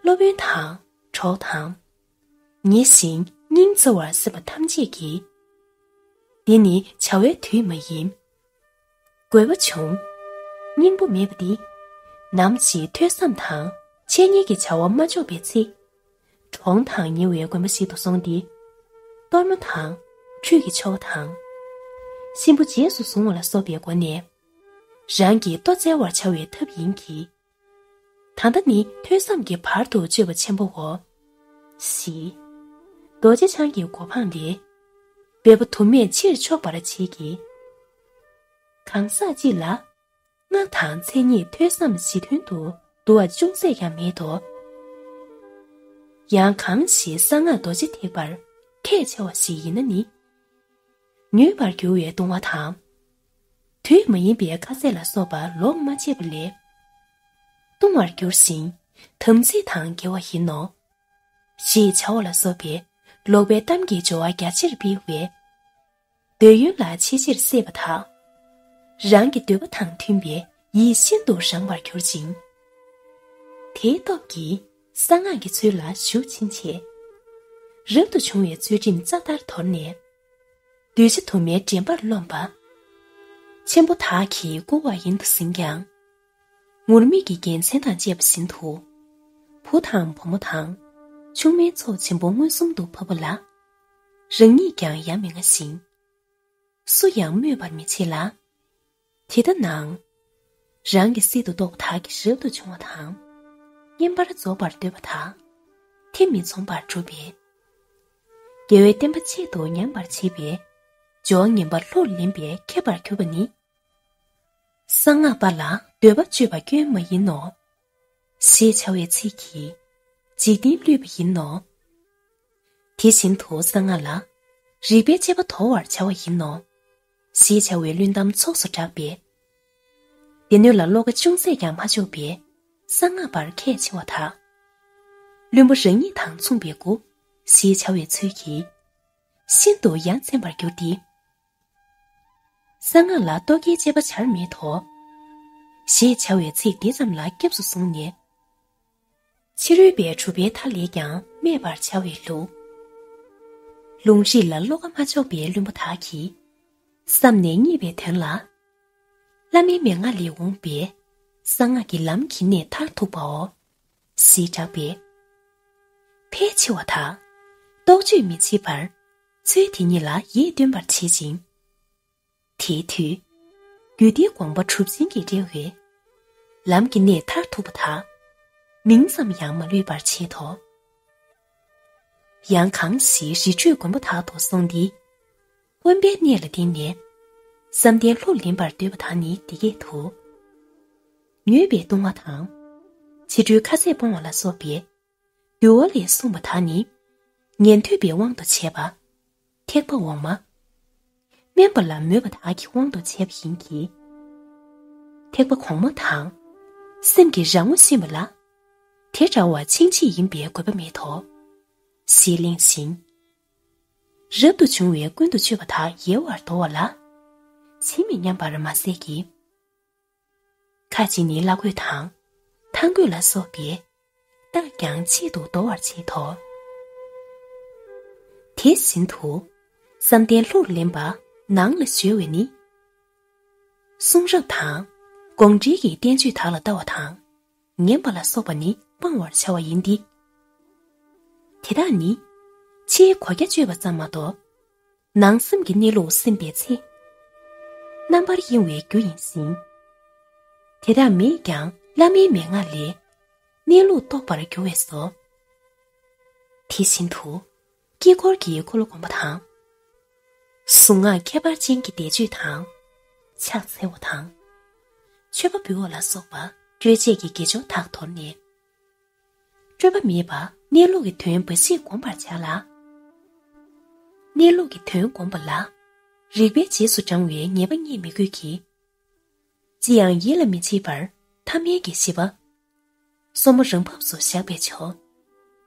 སློབ་དཔོན་དང་། གྲོགས་དང་། ཉེ་ཞིང་སྙིང་བརྩེ་བར་སེམས་པ་ཐམས་ཅད་ཀྱིས། འདི་ནི་བྱ་བའི་དུས་མ་ཡིན། དགོས་པ་བྱུང་། སྙིང་པོ་མེད་པ་འདི། ནམ་ཞིག་ཐོས་བསམ་དང་འཆད་ཉན་གྱི་བྱ་བ་མ་ལྕོགས་པའི་ཚེ། གྲོང་དང་ཉེ་བའི་དགོན་པ་ཞིག་ཏུ་སོང་སྟེ། གཏོར་མ་དང་། ཁྲུས་ཀྱི་ཆོ་ག་དང་། གཤིན་པོ་རྗེས་སུ་བཟུང་བ་ལ་སོགས་པའི་སྒོ་ནས། རང་གི་ལྟོ་བཙལ་བར་བྱ་བའི་ཐབས་ཡིན་གྱི། ད་ལྟ་ནི་ཐོས་བསམ་གྱི་བར་དུ་གཅོད་པ་ཆེན་པོའོ། ཞེས། རྡོ་རྗེ་འཆང་གི་གོ་འཕང་ལས། སྦལ་པ་དུ་མས་ཕྱིར་ཕྱོགས་པར་བྱེད་ཀྱི། གང་ཟག་གཅིག་ལ། སྔགས་དང་མཚན་ཉིད་ཐོས་བསམ་གཞི་མཐུན་དུ་བསྡུ་བ་ཅུང་ཟད་ཀྱང་མེད་དོ། ཡང་གང་ཞིག་གསང་སྔགས་རྡོ་རྗེ་ཐེག་པར་ཁས་འཆེ་བ་ཞིག་ཡིན་ན་ནི། མྱོས་པར་འགྱུར་བའི་ལྟུང་བ་དང་། དུས་མ་ཡིན་པའི་ཁ་ཟས་ལ་སོགས་པ་ལོག་མ་སྤྱད་པ་ལས། ལྟུང་བར་འགྱུར་ཞིང་དམ་ཚིག་དང་འགལ་བ་ཡིན་ནོ། ཞེས་བྱ་བ་ལ་སོགས་པའི་ལོག་པའི་གཏམ་གྱི་སྦྱོར་བ་རྒྱ་ཆེར་སྤེལ་བས། འདོད་ཡོན་ལ་ཆེས་ཆེར་སྲེད་པ་དག་རང་གི་འདོད་པ་དང་མཐུན་པའི་ཡིད་ཤིན་ཏུ་རངས་པར་གྱུར་ཅིང་། དེའི་སྟོབས་ཀྱིས་གསང་སྔགས་ཀྱི་ཚུལ་ལ་ཞུགས་ཕྱིན་ཆད། རབ་ཏུ་བྱུང་བའི་ཚུལ་ཁྲིམས་རྩ་ལྟར་དོར་ནས། གདུལ་བྱ་དུ་མའི་འདྲེན་པར་རློམ་པ། ཆེན་པོ་དག་གིས་བཀུར་བ་ཡིན་དུ་ཟིན་ཀྱང་། ངུར་སྨྲིག་གི་རྒྱལ་མཚན་དང་བཅས་པ་བཞིན་དུ། བུ་དང་བུ་མོ་དང་། ཆུང་མའི་ཚོགས་ཆེན་པོ་མངོན་སུམ་དུ་ཕབ་པ་ལ། རང་ཉིད་ཀྱང་ཡ་མི་ང་ཞིང་། སུ་ཡང་སྨོད་པར་མི་བྱེད་ལ། དེ་ལྟ་ནའང་། རང་གི་སྲིད་དུ་གཏོགས་པ་དག་གིས་རབ་ཏུ་བྱུང་བ་དང་། བསྙེན་པར་རྫོགས་པར་འདོད་པ་དག་དེ་མི་འཚོང་པར་སྒྲུབ་པས། རྒྱལ་བའི་བསྟན་པ་ཆེད་དུ་ཉམས་པར་བྱེད་པའི། སྦྱོར་བ་ངན་པ་ལྷུར་ལེན་པས་ཁྱད་པར་གྱུར་པ་ནི། གསང་སྔགས་པ་ལ་འདོད་པ་སྤྱོད་པ་སྐྱོན་མ་ཡིན་ནོ། ཞེས་བྱ་བའི་ཚིག་གིས་འཇིག་རྟེན་བསླུས་པ་ཡིན་ནོ། དེ་བཞིན་དུ་གསང་སྔགས་ལ་རིག་པའི་དཔྱད་པ་དོར་བར་བྱ་བ་ཡིན་ནོ། ཞེས་བྱ་བའི་བླུན་གཏམ་ཚོགས་སུ་བསྒྲགས་པས། སྡེ་སྣོད་ལ་བློ་ཁ་ཅུང་ཟད་ཀྱང་མ་ཕྱོགས་པའི་གསང་སྔགས་པར་ཁས་འཆེ་བ་དག་བླུན་པོ་རང་ཉིད་དང་མཚུངས་པའི་མགོ། ཞེས་བྱ་བའི་ཚུལ་གྱིས་ཤིན་ཏུ་ཡ་མཚན་པར་གྱུར་ཏེ། གསང་སྔགས་ལ་རྟོག་གེའི་དཔྱད་པ་བྱར་མེད་དོ། ཞེས་བྱ་བའི་ཚིག་འདི་ཙམ་ལ་སྐྱབས་སུ་བཟུང་ནས། ཕྱི་རོལ་པའི་གྲུབ་པའི་མཐའ་ལས་ཀྱང་སྨད་པར་བྱ་བའི་ལུགས། ལུང་རིགས་ལ་བློ་ཁ་མ་ཕྱོགས་པའི་བླུན་པོ་དག་གིས། བསམ་ནས་རྙེད་པའི་དོན་ལ། བླ་མའི་མན་ངག་ལས་འོངས་པའི། གསང་སྔགས་ཀྱི་ལམ་གྱི་གནད་མཐར་ཐུག་པའོ། ཞེས་བསྒྲགས་པས། ཕལ་ཆེ་བ་དག་རྟོག་དཔྱོད་མི་བྱེད་པར། ཚུལ་དེ་ཉིད་ལ་ཡིད་རྟོན་པར་བྱེད་ཅིང་། དེའི་མཐུས། རྒྱུད་སྡེའི་དགོངས་པ་གྲུབ་ཆེན་གྱི་འགྲེལ་བས། ལམ་གྱི་གནད་མཐར་ཐུག་པ་དག་མིང་ཙམ་ཡང་མ་ལུས་པར་བྱེད་དོ། ཡང་གང་ཞིག་རི་ཁྲོད་དགོན་པ་དག་ཏུ་སོང་སྟེ། དབེན་པའི་གནས་ལ་བསྟེན་ནས། བསམ་གཏན་ལྷུར་ལེན་པར་འདོད་པ་དག་ནི་འདི་སྐད་དུ། མྱོས་པའི་ལྟུང་བ་དང་། ཕྱི་དྲོའི་ཁ་ཟས་སྤོང་བ་ལ་སོགས་པའི། འདུལ་བ་ལས་གསུངས་པ་དག་ནི། ཉན་ཐོས་པའི་དབང་དུ་བྱས་པ། ཐེག་པ་འོག་མ། དམན་པ་ལ་མོས་པ་དག་གི་དབང་དུ་བྱས་པ་ཡིན་གྱི། ཐེག་པ་གོང་མ་དང་། སེམས་ཀྱི་རང་ངོ་ཤེས་པ་ལ། དེ་འདྲ་བ་ཕྱིན་ཆད་ཡིན་པའི་དགོས་པ་མེད་དོ། ཞེས་གླེང་ཞིང་། རབ་ཏུ་བྱུང་བའི་ཀུན་ཏུ་སྤྱོད་པ་དག་ཡལ་བར་འདོར་བ་ལ། ཇི་མི་སྙམ་པར་མ་ཟད་ཀྱི། ཁ་ཅིག་ནི་བླ་གོས་དང་། ཐང་གོས་ལ་སོགས་པའི་རྟགས་ཀྱང་ཆེད་དུ་འདོར་བར་བྱེད་དོ། དེ་བཞིན་དུ་བསམ་གཏན་ལྷུར་ལེན་པ་ནང་ལ་གཞོལ་བས་ནི། གསུང་རབ་དང་དགོངས་འགྲེལ་གྱི་བསྟན་བཅོས་དག་ལ་ལྟ་བ་དང་ཉན་པ་ལ་སོགས་པ་ནི་སྤང་བར་བྱ་བ་ཡིན་ཏེ། དེ་དག་ནི་ཕྱིའི་གོ་རྒྱ་གཅོད་པ་ཙམ་མ་གཏོགས། ནང་སེམས་ཀྱི་གནས་ལུགས་སེམས་པའི་ཚེ། རྣམ་པར་གཡེང་བའི་རྒྱུ་ཡིན་ཞིང་། དེ་དག་མེད་ཀྱང་བླ་མའི་མན་ངག་ལས། གནས་ལུགས་རྟོགས་པར་འགྱུར་བས་སོ། དེ་བཞིན་དུ་དཀྱིལ་འཁོར་གྱི་འཁོར་ལོ་བསྒོམ་པ་དང་། གཟུངས་སྔགས་ཁྱད་པར་ཅན་གྱི་བཟླས་བརྗོད་དང་། ཕྱག་འཚལ་བ་དང་། མཆོད་པ་འབུལ་བ་ལ་སོགས་པ་སྤྲོས་བཅས་ཀྱི་དགེ་སྦྱོར་དག་དོར་ནས། སྤྲོས་པ་མེད་པར་གནས་ལུགས་ཀྱི་དོན་འབའ་ཞིག་བསྒོམ་པར་བྱ་ལ། གནས་ལུགས་ཀྱི་དོན་བསྒོམ་པ་ལ། རིག་པའི་རྗེས་སུ་འབྲང་བའི་ཉེས་པ་རྙེད་མི་དགོས་ཀྱི། ཅི་ཡང་ཡིད་ལ་མི་བྱེད་པར་ཐ་མལ་གྱི་ཤེས་པ། སོར་མོ་རང་བབས་སུ་བཞག་པས་ཆོག་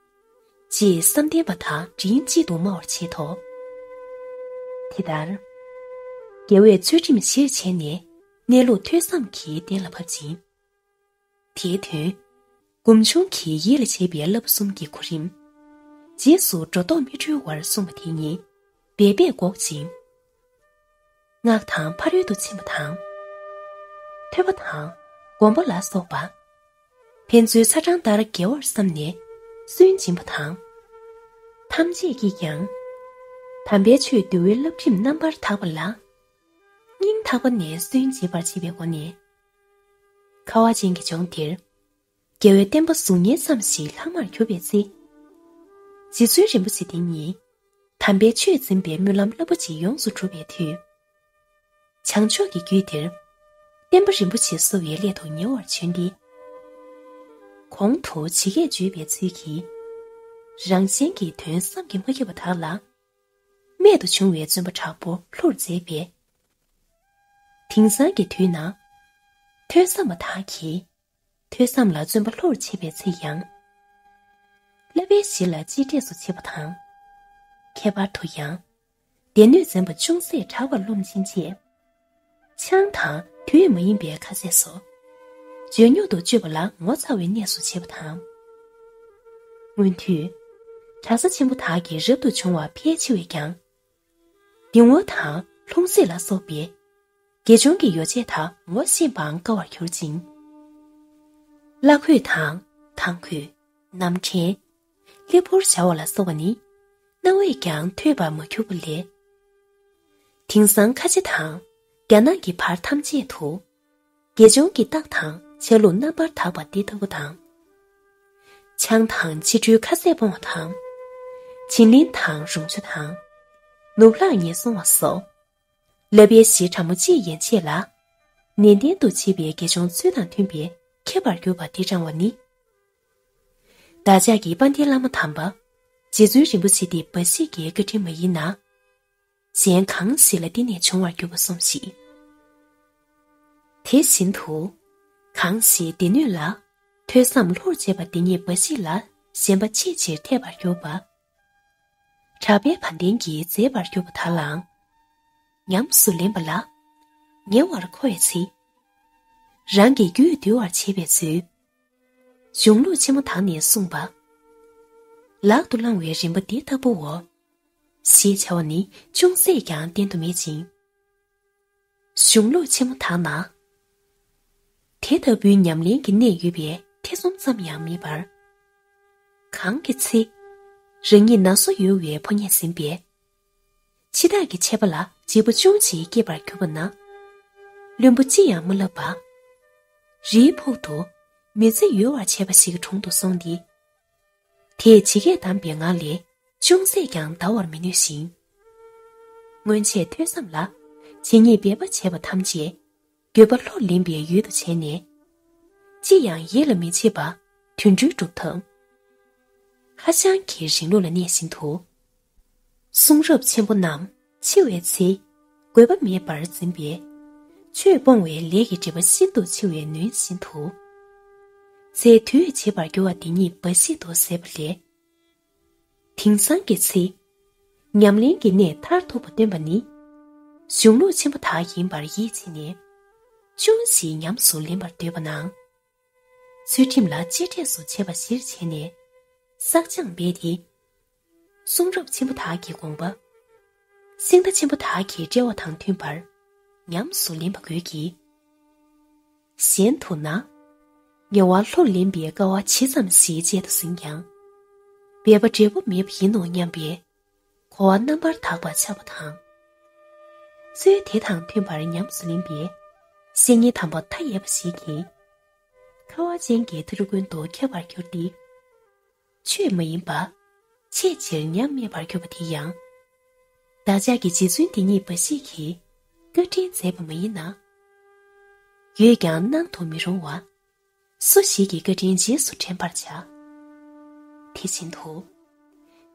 ཅེས་བསམ་གཏན་པ་དང་མགྲིན་གཅིག་ཏུ་སྨྲ་བར་བྱེད་དོ། དེ་ལྟར། རྒྱལ་བས་ཚུལ་ཁྲིམས་གཞིར་བྱས་ནས་གནས་ལུགས་ཐོས་བསམ་གྱིས་གཏན་ལ་ཕབ་ཅིང་། དེའི་དོན། སྒོམ་བྱུང་གིས་ཡིད་ལ་བྱེད་པའི་བསླབ་པ་གསུམ་གྱི་གོ་རིམ། རྗེས་སུ་འགྲོ་ལྡོག་མི་འཁྲུལ་བར་གསུངས་པ་དེ་ཉིད་འབད་པས་འགོག་ཅིང་། སྔགས་དང་ཕ་རོལ་ཏུ་ཕྱིན་པ་དང་། ཐོས་པ་དང་སྒོམ་པ་ལ་སོགས་པ། ཕན་ཚུན་ཚ་གྲང་ལྟར་འགལ་བར་བསམས་ནས་སུན་འབྱིན་པ་དང་། ཐམས་ཅད་ཀྱིས་ཀྱང་། དམ་པའི་ཆོས་འདུལ་བའི་བསླབ་ཁྲིམས་རྣམ་པར་དག་པ་ལ། སྙིང་ཐག་པ་ནས་སུན་འབྱིན་པར་བྱེད་པའི་སྒོ་ནས། ཁ་བ་ཅན་གྱི་ལྗོངས་འདིར། རྒྱལ་བའི་བསྟན་པ་གཟུགས་བརྙན་ཙམ་ཞིག་ལྷག་མར་གྱུར་པའི་ཚེ། རྗེ་བཙུན་རིན་པོ་ཆེ་འདི་ཉིད། དམ་པའི་ཆོས་འཛིན་པའི་སྨོན་ལམ་རླབས་པོ་ཆེ་ཡོངས་སུ་གྲུབ་པའི་མཐུས། བྱང་ཕྱོགས་ཀྱི་རྒྱུད་འདིར། བསྟན་པ་རིན་པོ་ཆེ་གསོ་བའི་སླད་དུ་ཉེ་བར་བྱོན་ཏེ། གོང་དུ་ཇི་སྐད་བརྗོད་པའི་ཚུལ་གྱིས། རང་གཞན་གྱི་དོན་བསམ་གྱིས་མ་ཁྱབ་པ་དག་ལ། རྨད་དུ་བྱུང་བའི་བརྩོན་པ་དྲག་པོ་ལྷུར་མཛད་པས། དེང་སང་གི་དུས་ན། ཐོས་བསམ་པ་དག་གིས། ཐོས་བསམ་ལ་བརྩོན་པ་ལྷུར་བྱེད་པའི་ཚེ་ཡང་། བསླབ་པའི་གཞི་ལ་གཅེས་སྤྲས་སུ་བྱེད་པ་དང་། ཁྱད་པར་དུ་ཡང་། སྡེ་སྣོད་འཛིན་པ་ཅུང་ཟད་དྲག་པར་རློམ་ཕྱིན་ཆད། ཆང་དང་དུས་མ་ཡིན་པའི་ཁ་ཟས་སོགས། འཇོལ་ཉོག་ཏུ་སྤྱོད་པ་ལ་ངོ་ཚ་བའི་གནས་སུ་བྱེད་པ་དང་། སྔོན་དུས། གྲྭ་ས་ཆེན་པོ་དག་གིས་རབ་ཏུ་བྱུང་བ་ཕལ་ཆེ་བས་ཀྱང་། གདིང་བ་དང་ལྷུང་བཟེད་ལ་སོགས་པའི་དགེ་སྦྱོང་གི་ཡོ་བྱད་དག་ངོ་ཤེས་པའང་དཀའ་བར་གྱུར་ཅིང་། བླ་གོས་དང་ཐང་གོས། སྣམ་ཕྲན། ལྷེབ་ཕུར་བྱ་བ་ལ་སོགས་པ་ནི་རྣ་བས་ཀྱང་ཐོས་པར་མ་གྱུར་པ་ལས། དེང་སང་ཁ་ཆེ་དང་རྒྱ་ནག་གི་བར་ཐམས་ཅད་དུ། དགེ་སྦྱོང་གི་རྟགས་དང་ཆ་ལུགས་རྣམ་པར་དག་པ་འདི་ལྟ་བུ་དང་། ཆང་དང་ཕྱི་དྲོའི་ཁ་ཟས་སྤོང་བ་དང་། བྱིན་ལེན་དང་རུང་ཆུ་དང་། ནུབ་ལྷག་ཉེར་སྲུང་བ་སོགས། བསླབ་པའི་གཞི་ཕྲ་མོ་གཅིག་ཡན་ཆད་ལ། ནན་ཏན་དུ་བྱེད་པའི་དགེ་སྦྱོང་ཚུལ་དང་མཐུན་པའི་ཁྱད་པར་གྱུར་པ་འདི་དྲང་བ་ནི། བདག་ཅག་གི་དཔལ་ལྡན་བླ་མ་དམ་པ། རྗེ་བཙུན་རིན་པོ་ཆེ་འདི་འབའ་ཞིག་གི་བཀའ་དྲིན་མ་ཡིན་ན། གཞན་གང་ཞིག་ལ་བརྟེན་ནས་བྱུང་བར་གྱུར་པ་སོམས་ཤིག་དེ་བཞིན་དུ། གང་ཞིག་སྡེ་སྣོད་ལ། ཐོས་བསམ་ལྷུར་བྱེད་པ་འདི་ཉིད་འབའ་ཞིག་ལ་ཞེན་པ་ཆེས་ཆེར་ཐེབས་པར་གྱུར་པ། གྲགས་པའི་བ་དན་གྱིས་མཛེས་པར་གྱུར་པ་དག་ལའང་། ཉམས་སུ་ལེན་པ་ལ། ཉེ་བར་མཁོ་བའི་ཚེ། རང་གི་རྒྱུད་འདུལ་བར་བྱེད་པའི་ཚུལ། གཞུང་ལུགས་ཆེན་མོ་དག་ནས་གསུངས་པ། ལག་ཏུ་བླང་བའི་རིམ་པ་འདི་ལྟ་བུའོ། ཞེས་བྱ་བ་ནི་ཅུང་ཟད་ཀྱང་བསྟན་དུ་མེད་ཅིང་། གཞུང་ལུགས་ཆེན་མོ་དག་ན། དེ་ལྟ་བུའི་ཉམས་ལེན་གྱི་གནད་ཡོད་པའི་ཐེ་ཚོམ་ཙམ་ཡང་མེད་པར། གང་གི་ཚེ། རང་ཉིད་ན་སོ་ཡོད་པའི་ཕོ་ཉས་ཟིན་པས། འཆི་བདག་གི་ཆད་པ་ལ་བརྗེ་པོ་ཅུང་ཞིག་སྐྱེས་པར་གྱུར་པ་ན། བླུན་པོ་ཅི་ཡང་མ་ལབ་པ། རིའི་ཕུག་ཏུ་མི་ཚེ་ཡོལ་བར་བྱེད་པ་ཞིག་གི་དྲུང་དུ་སོང་སྟེ། དེས་ཇི་སྐད་གདམས་པའི་ངང་ལས་ཅུང་ཟད་ཀྱང་འདའ་བར་མི་ནུས་ཤིང་། སྔོན་ཆད་ཐོས་བསམ་ལ་ཇི་སྙེད་འབད་པ་བྱས་པ་ཐམས་ཅད་འགྱོད་པ་ལྷུར་ལེན་པའི་ཡུལ་དུ་བྱས་ནས། ཅི་ཡང་ཡིད་ལ་མི་བྱེད་པ་དུད་འགྲོའི་གྲུབ་ཐོབ། ཧ་ཅང་གི་རིང་ལུགས་ལ་གནས་བཞིན་དུ། གསུང་རབ་ཆེན་པོ་རྣམས་འཆི་བའི་ཚེ་རྒོད་པ་མེད་པར་འཛིན་པས། ཆོས་སྤོང་བའི་ལས་ཀྱི་སྒྲིབ་པ་ཤིན་ཏུ་འཆི་བས་ནོན་བཞིན་དུ། ཚེ་དུས་བྱེད་པར་འགྱུར་བ་འདི་ཉིད་འབའ་ཞིག་ཏུ་ཟད་པ་ལས། དེང་སང་གི་ཚེ། ཉམས་ལེན་གྱི་གནད་མཐར་ཐུག་པ་སྟོན་པ་ནི། གཞུང་ལུགས་ཆེན་པོ་དག་ཡིན་པར་ཡིད་ཆེས་ནས། ཅུང་ཞིག་ཉམས་སུ་ལེན་པར་འདོད་པ་ན། ཚུལ་ཁྲིམས་ལ་གཅེས་སྤྲས་སུ་བྱེད་པ་གཞིར་བྱས་ནས། བསགས་སྦྱང་འབད་དེ། གསུང་རབ་ཆེན་པོ་དག་གི་དགོངས་པ། གསེར་མདའ་ཆེན་པོ་དག་གི་དཔྲལ་བ་དང་མཐུན་པར། ཉམས་སུ་ལེན་པ་དགོས་ཀྱི། གཞན་དུ་ན། ཉེ་བར་ལྷུར་ལེན་པའི་དཀའ་བ་ཇི་ཙམ་ཞིག་སྤྱད་དུ་ཟིན་ཀྱང་། འབད་པ་འབྲས་བུ་མེད་པ་ཡིན་ནོ་སྙམ་པའི། གོ་བ་རྣམ་པར་དག་པ་ཆགས་པ་དང་། ཚུལ་དེ་དང་མཐུན་པར་ཉམས་སུ་ལེན་པའི་བཤེས་གཉེན་དམ་པ་མཐའ་ཡས་པ་ཞིག་གིས། ཁྲོ་བ་ཅན་གྱི་ཐུ་རུ་ཀུན་ཏུ་ཁྱབ་པར་གྱུར་ཏེ། ཆོས་མ་ཡིན་པ། ཆེས་ཆེར་ཉམས་དམས་པར་གྱུར་པ་དེ་ཡང་། བདག་ཅག་གི་རྗེ་བཙུན་དེ་ཉིད་འབའ་ཞིག་གིས་བཀའ་དྲིན་མཛད་པ་མ་ཡིན་ན། ཡོད་ཀྱང་སྣང་དུ་མི་རུང་བ། སུ་ཞིག་གིས་བཀའ་དྲིན་རྗེས་སུ་དྲན་པར་བྱ། དེ་བཞིན་དུ།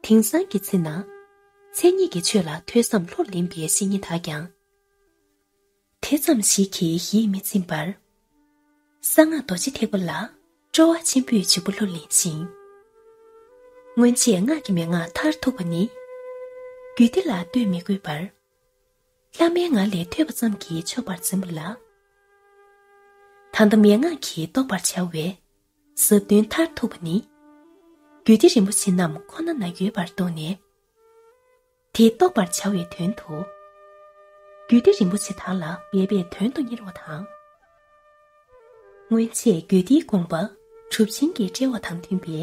དེང་སང་གི་ཚེ་ན། མཚན་ཉིད་ཀྱི་ཆོས་ལ་ཐོས་བསམ་ལྷུར་ལེན་པའི་བཤེས་གཉེན་དག་ཀྱང་། དེ་ཙམ་ཞིག་གིས་ཡིད་མི་ཚིམ་པར། གསང་སྔགས་རྡོ་རྗེ་ཐེག་པ་ལ་སྤྲོ་བ་ཆེན་པོས་འཇུག་པ་ལྷུར་ལེན་ཞིང་། སྔོན་ཆད་སྔགས་ཀྱི་མན་ངག་མཐར་ཐུག་པ་ནི། རྒྱུད་སྡེ་ལ་ལྟོས་མི་དགོས་པར། བླ་མའི་ངག་ལས་ཐོས་པ་ཙམ་གྱིས་ཆོག་པར་འཛིན་པ་ལ། ད་ལྟ་མན་ངག་གིས་རྟོགས་པར་བྱ་བའི་ཟབ་དོན་མཐར་ཐུག་པ་ནི། རྒྱུད་སྡེ་རིན་པོ་ཆེ་རྣམས་ཁོ་ན་ན་ཡོད་པར་རྟོགས་ནས། དེ་རྟོགས་པར་བྱ་བའི་དོན་དུ། རྒྱུད་སྡེ་རིན་པོ་ཆེ་དག་ལ་འབད་པས་དོན་དུ་གཉེར་བ་དང་། སྔོན་ཆད་རྒྱུད་སྡེའི་དགོངས་པ་གྲུབ་ཆེན་གྱི་དཔྲལ་བ་དང་མཐུན་པའི་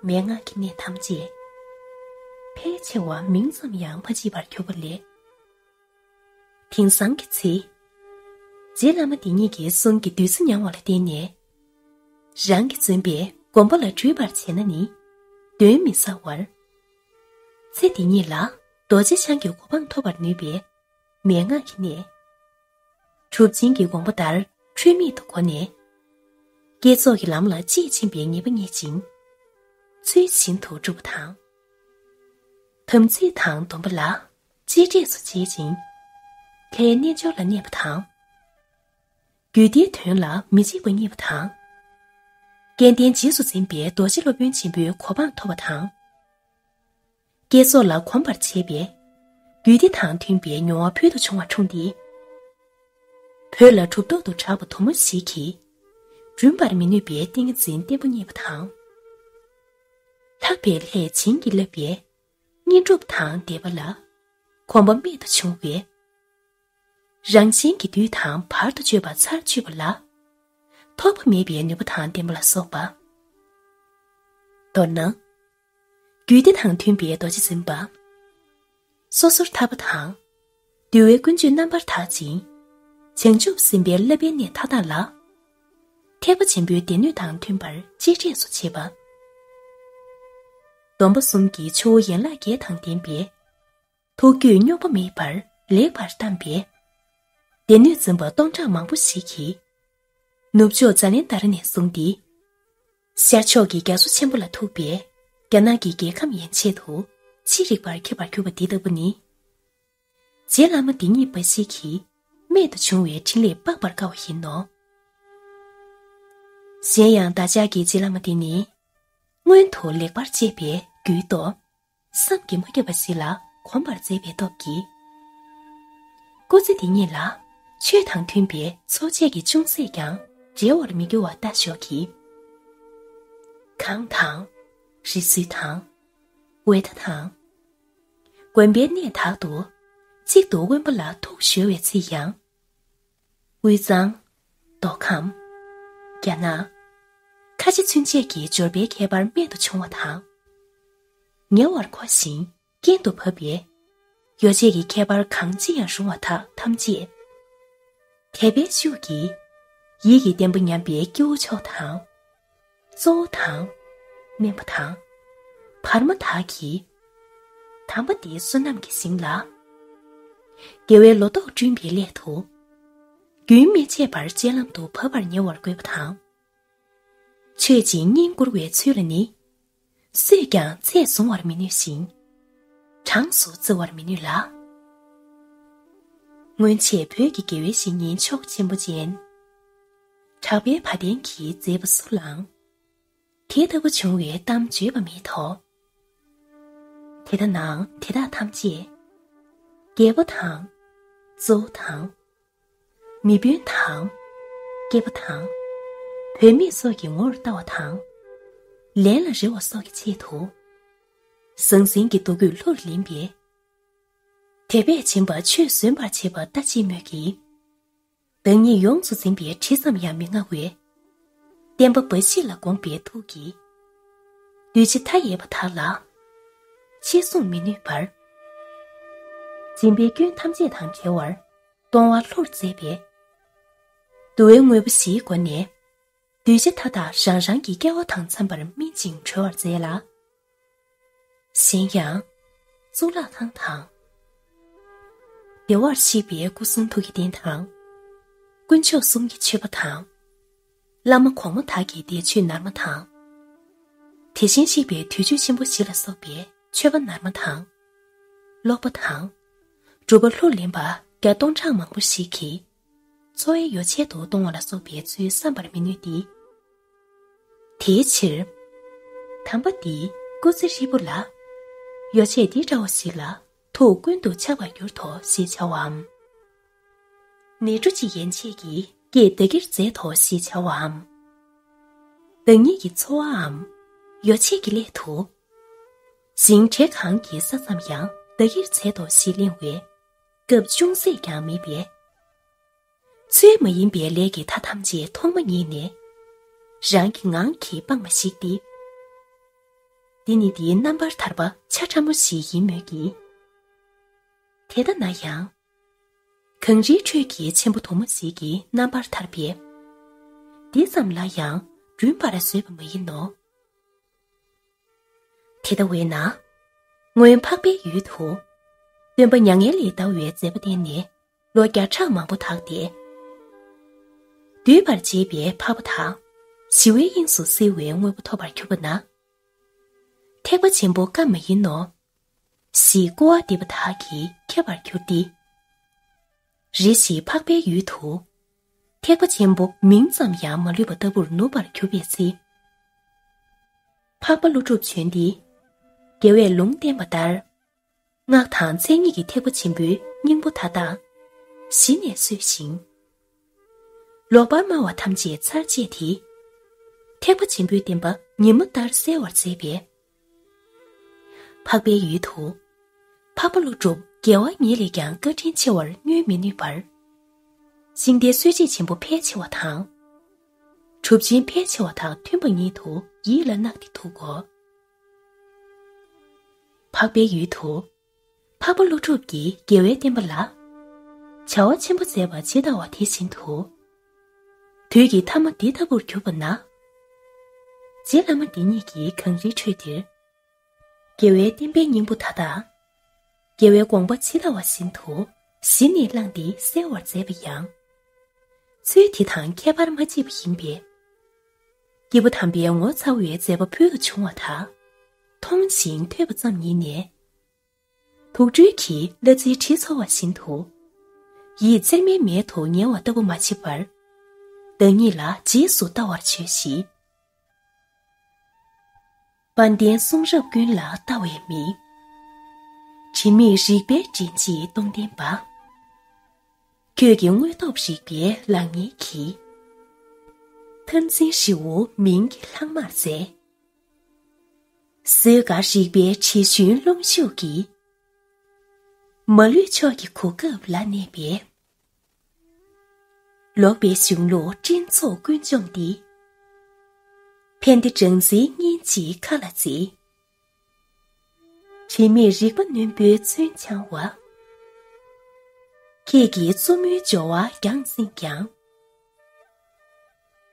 མན་ངག་གི་གནད་ཐམས་ཅད་ཕལ་ཆེ་བ་མིང་ཙམ་ཡང་མ་མཆིས་པར་གྱུར་པ་ལས། དེང་སང་གི་ཚེ། རྗེ་བླ་མ་འདི་ཉིད་ཀྱི་གསུང་གི་བདུད་རྩི་མྱང་བ་ལ་བརྟེན་ནས། རང་གིས་བརྩོན་པས་སྒོམ་པ་ལ་འགྲུལ་བར་བྱས་ན་ནི་གདོན་མི་ཟ་བར། ཚེ་འདི་ཉིད་ལ་རྡོ་རྗེ་འཆང་གི་གོ་འཕང་ཐོབ་པར་ནུས་པའི་མན་ངག་གི་གནད། གྲུབ་ཆེན་གྱི་དགོངས་པ་ལྟར་འཁྲུལ་མེད་དུ་གོ་ནས། བསྐྱེད་རྫོགས་ཀྱི་ལམ་ལ་དཔྱིས་ཕྱིན་པའི་ངེས་པ་རྙེད་ཅིང་། ཚུལ་བཞིན་དུ་སྒྲུབ་པ་དང་། དམ་ཚིག་དང་སྡོམ་པ་ལ་གཅེས་སྤྲས་སུ་བྱེད་ཅིང་། ལྷའི་རྣལ་འབྱོར་ལ་གནས་པ་དང་། རྒྱུད་སྡེའི་དོན་ལ་མི་འཇིགས་པ་རྙེད་པ་དང་། སྐལ་ལྡན་རྗེས་སུ་འཛིན་པའི་རྡོ་རྗེ་སློབ་དཔོན་ཆེན་པོའི་གོ་འཕང་ཐོབ་པ་དང་། བསྐྱེད་རྫོགས་ལ་གོམས་པར་བྱས་པས། རྒྱུད་སྡེ་དང་མཐུན་པའི་མྱོང་བ་ཕུལ་དུ་བྱུང་བ་འཁྲུངས་ཏེ། བོད་ལ་གྲུབ་ཐོབ་ཏུ་གྲགས་པ་དུ་མ་ཞིག་གིས། བསྒྲུན་པར་མི་ནུས་པའི་ཏིང་ངེ་འཛིན་བརྟན་པོ་རྙེད་པ་དང་། ལྷག་པའི་ལྷས་བྱིན་གྱིས་བརླབས་པའི་བསྙེན་སྒྲུབ་དང་བཟླས་པ་ལ་གོམས་པ་རྨད་དུ་བྱུང་བས། རང་གཞན་གྱི་དུས་དང་བར་དུ་གཅོད་པ་ཚར་གཅོད་པ་ལ་ཐོགས་པ་མེད་པའི་ནུས་པ་དང་ལྡན་པ་ལ་སོགས་པ། མདོར་ན། རྒྱུད་སྡེ་དང་མཐུན་པའི་རྡོ་རྗེ་འཛིན་པ། སོ་སོར་ཐར་པ་དང་། འདུལ་བའི་ཀུན་སྤྱོད་རྣམ་པར་དག་ཅིང་། བྱང་ཆུབ་སེམས་དཔའི་བསླབ་པའི་གནས་མཐའ་དག་ལ། ཐེག་པ་ཆེན་པོའི་སྡེ་སྣོད་དང་མཐུན་པར་གཅེས་སྤྲས་སུ་བྱེད་པ། སྡོམ་པ་གསུམ་གྱི་ཆུ་བོ་ཡན་ལག་བརྒྱད་དང་ལྡན་པའི། ཐུགས་རྒྱུད་རྙོག་པ་མེད་པར་ལེགས་པར་གཏམས་པའི། སྡེ་སྣོད་འཛིན་པ་སྟོང་ཕྲག་མང་པོ་ཞིག་གིས། ནུབ་ཕྱོགས་ཛཱ་ལན་དྷ་ར་ནས་བཟུང་སྟེ། ཤར་ཕྱོགས་ཀྱི་རྒྱ་མཚོ་ཆེན་པོ་ལ་ཐུག་པའི་རྒྱ་ནག་གི་རྒྱལ་ཁམས་ཡན་ཆད་དུ་ཅི་རིགས་པར་ཁྱབ་པར་གྱུར་པ་འདི་ལྟ་བུ་ནི། རྗེ་བླ་མ་འདི་ཉིད་འབའ་ཞིག་གི་རྨད་དུ་བྱུང་བའི་ཕྲིན་ལས་དཔག་པར་དཀའ་བ་ཡིན་ནོ། གཞན་ཡང་བདག་ཅག་གི་རྗེ་བླ་མ་འདི་ནི། སྔོན་དུ་ལེགས་པར་དཔྱད་པའི་རྒྱུད་ཐོག་བསམ་གྱིས་མ་ཁྱབ་པ་ཞིག་ལ་གོམས་པར་མཛད་པའི་སྟོབས་ཀྱིས། སྐུ་ཚེ་འདི་ཉིད་ལ་ཆོས་དང་མཐུན་པའི་འཚོ་བྱེད་ཀྱི་ཅུང་ཟད་ཀྱང་འབྲལ་བར་མི་འགྱུར་བ་ལྟ་ཞོག་གི། གངས་དང་། རི་སུལ་དང་། ཝེ་ཐ་དང་། དགོན་པའི་གནས་དག་ཏུ་གཅིག་ཏུ་དབེན་པ་ལ་ཐུགས་གཞོལ་བའི་ཚེ་ཡང་། དབུས་གཙང་། མདོ་ཁམས། རྒྱ་ནག་ཁ་ཆེ་ཚུན་ཆད་ཀྱི་འབྱོར་པའི་ཁྱད་པར་རྨད་དུ་བྱུང་བ་དང་། ཉེ་བར་མཁོ་ཞིང་རྐྱེན་དུ་བབ་པའི་ཡོ་བྱད་ཀྱི་ཁྱད་པར་གང་ཅི་ཡང་རུང་བ་དག་ཐམས་ཅད། དད་པའི་ཤུགས་ཀྱིས་ཡིད་ཀྱི་བརྟན་པོ་ཉམས་པའི་སྐྱེ་བོ་མཆོག་དང་། གཙོ་བོ་དང་། སྨན་པ་དང་། བར་མ་དག་གིས། དམ་པ་འདིའི་བསོད་ནམས་ཀྱི་ཞིང་ལ། དགེ་བའི་ལོ་ཏོག་བསྐྲུན་པའི་སླད་དུ། རྒྱུན་མི་ཆད་པར་སྤྱོད་ལམ་དུ་བབ་པར་ཉེ་བར་དགོས་པ་དང་། ཆོས་ཀྱི་བསྙེན་བཀུར་བའི་ཚུལ་ལ་ནི། སུས་ཀྱང་ཚད་བཟུང་བར་མི་ནུས་ཤིང་། གྲངས་སུ་བརྩི་བར་མི་ནུས་ལ། སྔོན་ཆད་བོད་ཀྱི་དགེ་བའི་བཤེས་གཉེན་ཕྱོགས་ཆེན་པོ་ཅན། གྲགས་པའི་བ་དན་གྱི་མཛད་པ་སུ་ལའང་། དེ་ལྟ་བུ་བྱུང་བའི་གཏམ་བརྗོད་པ་མེད་དོ། དེ་ལྟ་ནའང་དེ་དག་ཐམས་ཅད། རྒྱལ་པོ་དང་། གཙོ་བོ་དང་། མི་དཔོན་དང་། སྐྱེས་པ་དང་། བུད་མེད་སོགས་ཀྱི་ངོར་ལྟ་བ་དང་། ལན་ལ་རེ་བ་སོགས་ཀྱི་ཆེད་དུ། ཟང་ཟིང་གི་འདུ་འགོད་ལྷུར་ལེན་པས། དད་པས་བྱིན་པ་ཆོས་ཟོན་པར་བྱེད་པ་ལྟ་ཅི་སྨོས་ཀྱི། བདག་ཉིད་ཡོངས་སུ་འཛིན་པའི་དྲི་ཙམ་ཡང་མི་མངའ་བས། བསྟན་པ་འབའ་ཞིག་ལ་དགོངས་པའི་ཐུགས་ཀྱིས། གདུལ་བྱ་མཐའ་ཡས་པ་དག་ལ། ཆེ་གཟུང་མི་ནུས་པར། སྦྱིན་པའི་སྐྱོན་ཐམས་ཅད་དང་བྲལ་བར་གཏོང་བ་ལྷུར་མཛད་པས། བསྡུ་བའི་དངོས་པོ་བཞིའི་སྒོ་ནས། གདུལ་བྱ་མཐའ་དག་རང་རང་གི་སྐལ་བ་དང་འཚམ་པར་སྨིན་ཅིང་གྲོལ་བར་མཛད་ལ། གཞན་ཡང་། གཙུག་ལག་ཁང་དང་། བདེ་བར་གཤེགས་པའི་སྐུ་གསུང་ཐུགས་ཀྱི་རྟེན་དང་། དཀོན་མཆོག་གསུམ་གྱི་མཆོད་པ་དང་། བླ་མ་གོང་མ་དག་གི་བཟླས་བརྗོད་ནར་མ་དང་། དེ་བཞིན་གཤེགས་པའི་དུས་མཆོད་ཆེན་པོ་བཞི་ལ་སོགས་པའི་མཆོད་པ་ནར་མ་དང་། ཀློག་པ་དང་། སྒྲུབ་པ་ལྷུར་ལེན་པ་བརྒྱ་སྟོང་ཕྲག་མང་པོ་ཞིག་གིས། འཚོ་བའི་ཡོ་བྱད་དུ་གཏོང་བ་ལ་སོགས་པའི་ཚུལ་བསམ་པར་མི་ནུས་ཏེ། དེའི་ཕྱིར། དམ་པ་འདིས་སྐུ་ཚེ་ཧྲིལ་པོ་ལ། ཡོ་བྱད་འདི་འདྲ་བ་ཞིག་ལ་ཐུགས་ཀུན་ཏུ་ཆགས་པར་གྱུར་ཏོ་ཞེས་བྱ་བའམ། ནས་འབྲུ་གཅིག་ཡན་ཆད་ཀྱི་སྐད་བདག་གིར་མཛད་དོ་ཞེས་བྱ་བའམ། བདག་ཉིད་ཀྱི་འཚོ་བའམ། ཡོ་བྱད་ཀྱི་སླད་དུ། ཞིང་བྲེ་གང་གི་ས་ཙམ་ཡང་བདག་གིར་མཛད་དོ་ཞེས་གླེང་བའི་སྐབས་ཅུང་ཟད་ཀྱང་མེད་པས། ཚུལ་མ་ཡིན་པའི་ལས་ཀྱི་མཐའ་ཐམས་ཅད་ཐོག་མ་ཉིད་ནས་རང་གི་ངང་གིས་སྤངས་པ་ཞིག་སྟེ། འདི་ནི་དེའི་རྣམ་པར་ཐར་པ་ཆ་ཕྲ་མོ་ཞིག་ཡིན་མོད་ཀྱི། དེ་ལྟ་ན་ཡང་། གངས་རིའི་ཁྲོད་ཀྱི་ཆེན་པོ་དུ་མ་ཞིག་གི་རྣམ་པར་ཐར་པས། འདི་ཙམ་ལ་ཡང་བསྒྲུན་པར་བཟོད་པ་མ་ཡིན་ནོ། དེ་ལྟ་བས་ན། སྔོན་འཕགས་པའི་ཡུལ་དུ། སྟོན་པ་མྱ་ངན་ལས་འདའ་བའི་མཛད་པ་བསྟན་ནས་ལོ་བརྒྱ་ཕྲག་མང་པོ་དག་སྟེ། སྡུད་པར་བྱེད་པའི་འཕགས་པ་དང་། ཞི་བའི་དབྱིངས་སུ་བསིལ་བའི་དངོས་པོ་ཐོབ་པར་གྱུར་པ་ན། ཐེག་པ་ཆེན་པོ་བཀའ་མ་ཡིན་ནོ། ཞེས་སྐུར་བ་འདེབས་པ་དག་གིས་ཁྱབ་པར་གྱུར་ཏེ། རེ་ཞིག་འཕགས་པའི་ཡུལ་དུ། ཐེག་པ་ཆེན་པོ་མིང་ཙམ་ཡང་མ་ལུས་པ་ལྟ་བུར་ནུབ་པར་གྱུར་པའི་ཚེ། འཕགས་པ་ཀླུ་སྒྲུབ་བྱོན་ཏེ། རྒྱལ་བས་ལུང་བསྟན་པ་ལྟར། སྔགས་དང་མཚན་ཉིད་ཀྱི་ཐེག་པ་ཆེན་པོའི་སྙིང་པོ་མཐའ་དག་གཞི་ནས་གསོས་ཤིང་། ལོག་པར་སྨྲ་བ་ཐམས་ཅད་ཚར་བཅད་དེ། ཐེག་པ་ཆེན་པོའི་བསྟན་པ་ཉི་མ་ལྟར་གསལ་བར་མཛད་པས། འཕགས་པའི་ཡུལ་དུ། འཕགས་པ་ཀླུ་སྒྲུབ་རྒྱལ་བ་ཉིད་ལས་ཀྱང་བཀའ་དྲིན་ཆེ་བར་བསྙོན་མི་ནུས་པར། ཤིང་རྟའི་སྲོལ་འབྱེད་ཆེན་པོ་ཕལ་ཆེ་བ་དང་། གྲུབ་ཆེན་ཕལ་ཆེ་བ་དང་མཐུན་པ་ཉིད་དུ་ཡིད་ལ་བརྣགས་ཏེ་འདུག་གོ། འཕགས་པའི་ཡུལ་དུ། འཕགས་པ་ཀླུ་སྒྲུབ་ཀྱིས་རྒྱལ་བའི་བསྟན་པ་ལ། བྱ་བ་ཆེན་པོ་མཛད་པ་ཇི་ལྟ་བ་དེ་བཞིན་དུ། དུས་ཀྱི་ཐ་མ་འདི་ལྟ་བུར་གྱུར་པ་ན། རྗེ་བླ་མ་འདི་ཉིད་ཀྱིས་གངས་རིའི་ཁྲོད་འདིར། རྒྱལ་བའི་བསྟན་པའི་སྙིང་པོ་མཐའ་དག་རྒྱལ་བའི་དགོངས་པ་ཇི་ལྟ་བ་བཞིན་དུ་གཞི་ནས་བླངས་ཏེ་གསལ་བར་མཛད་པ་ཡང་། ཚུལ་དེ་དང་ཁྱད་པར་མ་མཆིས་པ་ཡིན་པས། སྐྱེས་བུ་དམ་པའི་ངོ་མཚར་བའི་མཛད་པ་ཕུལ་དུ་བྱུང་བ་དག་མཐོང་ཞིང་ཐོས་པ་ཙམ་ཉིད་ནས། དུག་སྦྲུལ་གྱིས་གླ་རྩིའི་དྲི་ཚོར་བ་བཞིན་དུ། ཡིད་ཚེར་མའི་མལ་དུ་ཉལ་བ་ལྟ་བུ་མ་མཆིས་པར། བདག་ཉིད་ལ་རྗེས་སུ་ལྟ་བར་བྱོས་ཤིག་དཔལ་ལྡན་གསུང་རབ་ཀུན་ལ་ལྟ་བའི་མིག་དྲི་མེད་རིག་པའི་མགྲིན་བཅས་སྟོང་ལྡན་པ། ཁྱོད་ཀྱི་དངོས་སྟོབས་རིག་པའི་ལག་གཉིས་ཀྱིས། མཐར་འཛིན་ཧྲིལ་བོ་མིང་གི་ལྷག་མར་མཛད། བཟོད་དཀའ་རིག་པའི་དྲི་བཞོན་རླུང་ཤུགས་ཀྱིས། མ་ལུས་ཕྱོགས་ཀྱི་གོ་སྐབས་ལ་གནས་པའི། ལོག་པའི་གཞུང་ལུགས་སྤྲིན་ཚོགས་ཀུན་འཇོམས་ཏེ། ཕན་བདེ་སྦྲང་རྩིའི་གཉེན་གཅིག་མཁའ་ལ་མཛེས། དྲི་མེད་རིག་པ་རྣོན་པོའི་མཚོན་འཆང་བ། ཁྱེད་ཀྱི་བཙུན་མོའི་སྦྱོར་བ་རྒྱང་བསྲིངས་ཀྱང་།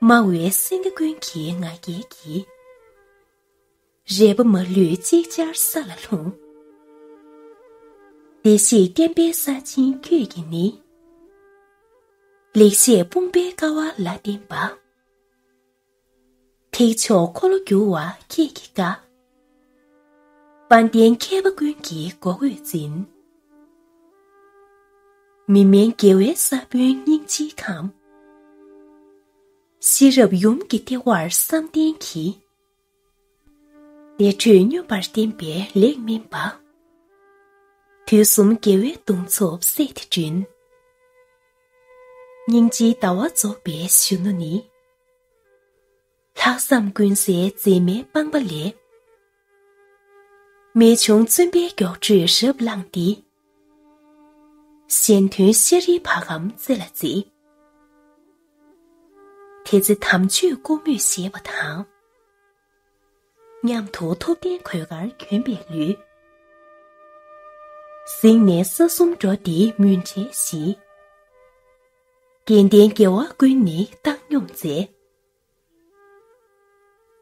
སྨྲ་བའི་སེང་གེ་ཀུན་གྱི་ང་རྒྱལ་གྱིས། རལ་པ་མ་ལུས་ཅིག་ཅར་ས་ལ་ལྷུང་། བདེ་གཤེགས་བསྟན་པའི་ས་ཆེན་ཁྱོད་ཀྱིས་ནི། ལེགས་བཤད་དཔུང་པའི་ཀ་བ་ལ་བརྟེན་པ། ཐེག་མཆོག་འཁོར་ལོ་བསྒྱུར་བ་ཁྱེད་ཀྱི་བཀའ། དཔལ་ལྡན་མཁས་པ་ཀུན་གྱི་མགོ་བོས་འཛིན། མི་དམན་རྒྱལ་བའི་ས་བོན་སྙིང་རྗེའི་ཁམས། ཤེས་རབ་ཡུམ་གྱི་ལྟེ་བར་བསམ་གཏན་གྱིས། བདེ་དྲོད་སྙོམས་པར་བསྟན་པའི་ལེགས་སྨིན་པ། དུས་གསུམ་དགེ་བའི་གདུང་འཚོབ་སད་དེ་བསྐྲུན། སྙིང་རྗེའི་ཟླ་བ་རྫོགས་པའི་གཞོན་ནུ་ནི། ལྷག་བསམ་ཀུན་གསལ་མཛེས་མའི་པང་པ་ལས། རྨད་བྱུང་བཙུན་པའི་མགྱོགས་བྲོས་རབ་བླངས་ཏེ། གཞན་དོན་ཤ་རིའི་བ་གམ་རྩེ་ལ་བརྩིས། དེ་ཚེ་དམ་ཆོས་སྒོ་མོས་བཞེས་པ་དང་། མཉམ་དུ་ཐུབ་བསྟན་གོས་དཀར་གྱོན་པའི་ལུས། གཟིགས་ནས་ས་གསུམ་འགྲོ་འདིའི་མུན་བྲལ་ཞིང་། དགེ་ལྡན་དགེ་བ་ཀུན་ནི་བཏང་སྙོམས་མཛད།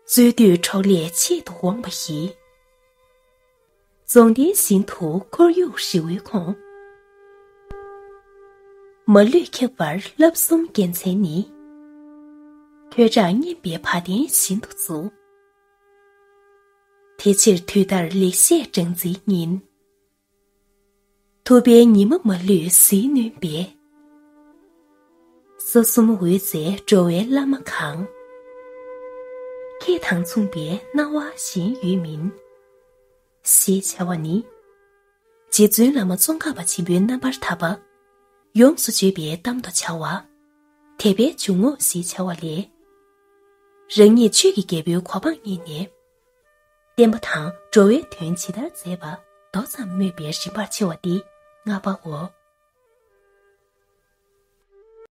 རྩོད་དུས་འཕྲོག་ལས་ཆེད་དུ་འོངས་པ་ཡིས། རྫོགས་ལྡན་ཞིང་དུ་ཁོར་ཡུག་ཞི་བའི་ཁོངས། མ་ལུས་ཁྱབ་པར་བསླབ་གསུམ་རྒྱལ་མཚན་ནི། ཐོས་གྲགས་སྙན་པའི་བ་དན་བཞིན་དུ་བཙུགས། དེ་ཕྱིར་དུས་ལྟར་ལེགས་བཤད་སྦྲང་རྩིའི་སྙིང་། ཐུབ་པའི་ཉི་མ་མ་ལུས་གཟིགས་ནུས་པའི། ས་གསུམ་འོད་ཟེར་འགྲོ་བའི་བླ་མ་གང་། ཁྱེད་དང་མཚུངས་པའི་སྣང་བ་གཞན་ཡོད་མིན། ཞེས་བྱ་བ་ནི། རྗེ་བཙུན་བླ་མ་ཙོང་ཁ་པ་ཆེན་པོའི་རྣམ་པར་ཐར་པ། ཡོངས་སུ་བརྗོད་པའི་གཏམ་དུ་བྱ་བ། དད་པའི་འཇུག་ངོགས་ཞེས་བྱ་བ་ལས། རང་ཉིད་ཆོས་ཀྱི་རྒྱལ་པོའི་གོ་འཕང་བརྙེས་ནས། བསྟན་པ་དང་འགྲོ་བའི་དོན་ཇི་ལྟར་མཛད་པ་མདོ་ཙམ་སྨོས་པའི་རིམ་པར་ཕྱེ་བ་སྟེ་ལྔ་པའོ།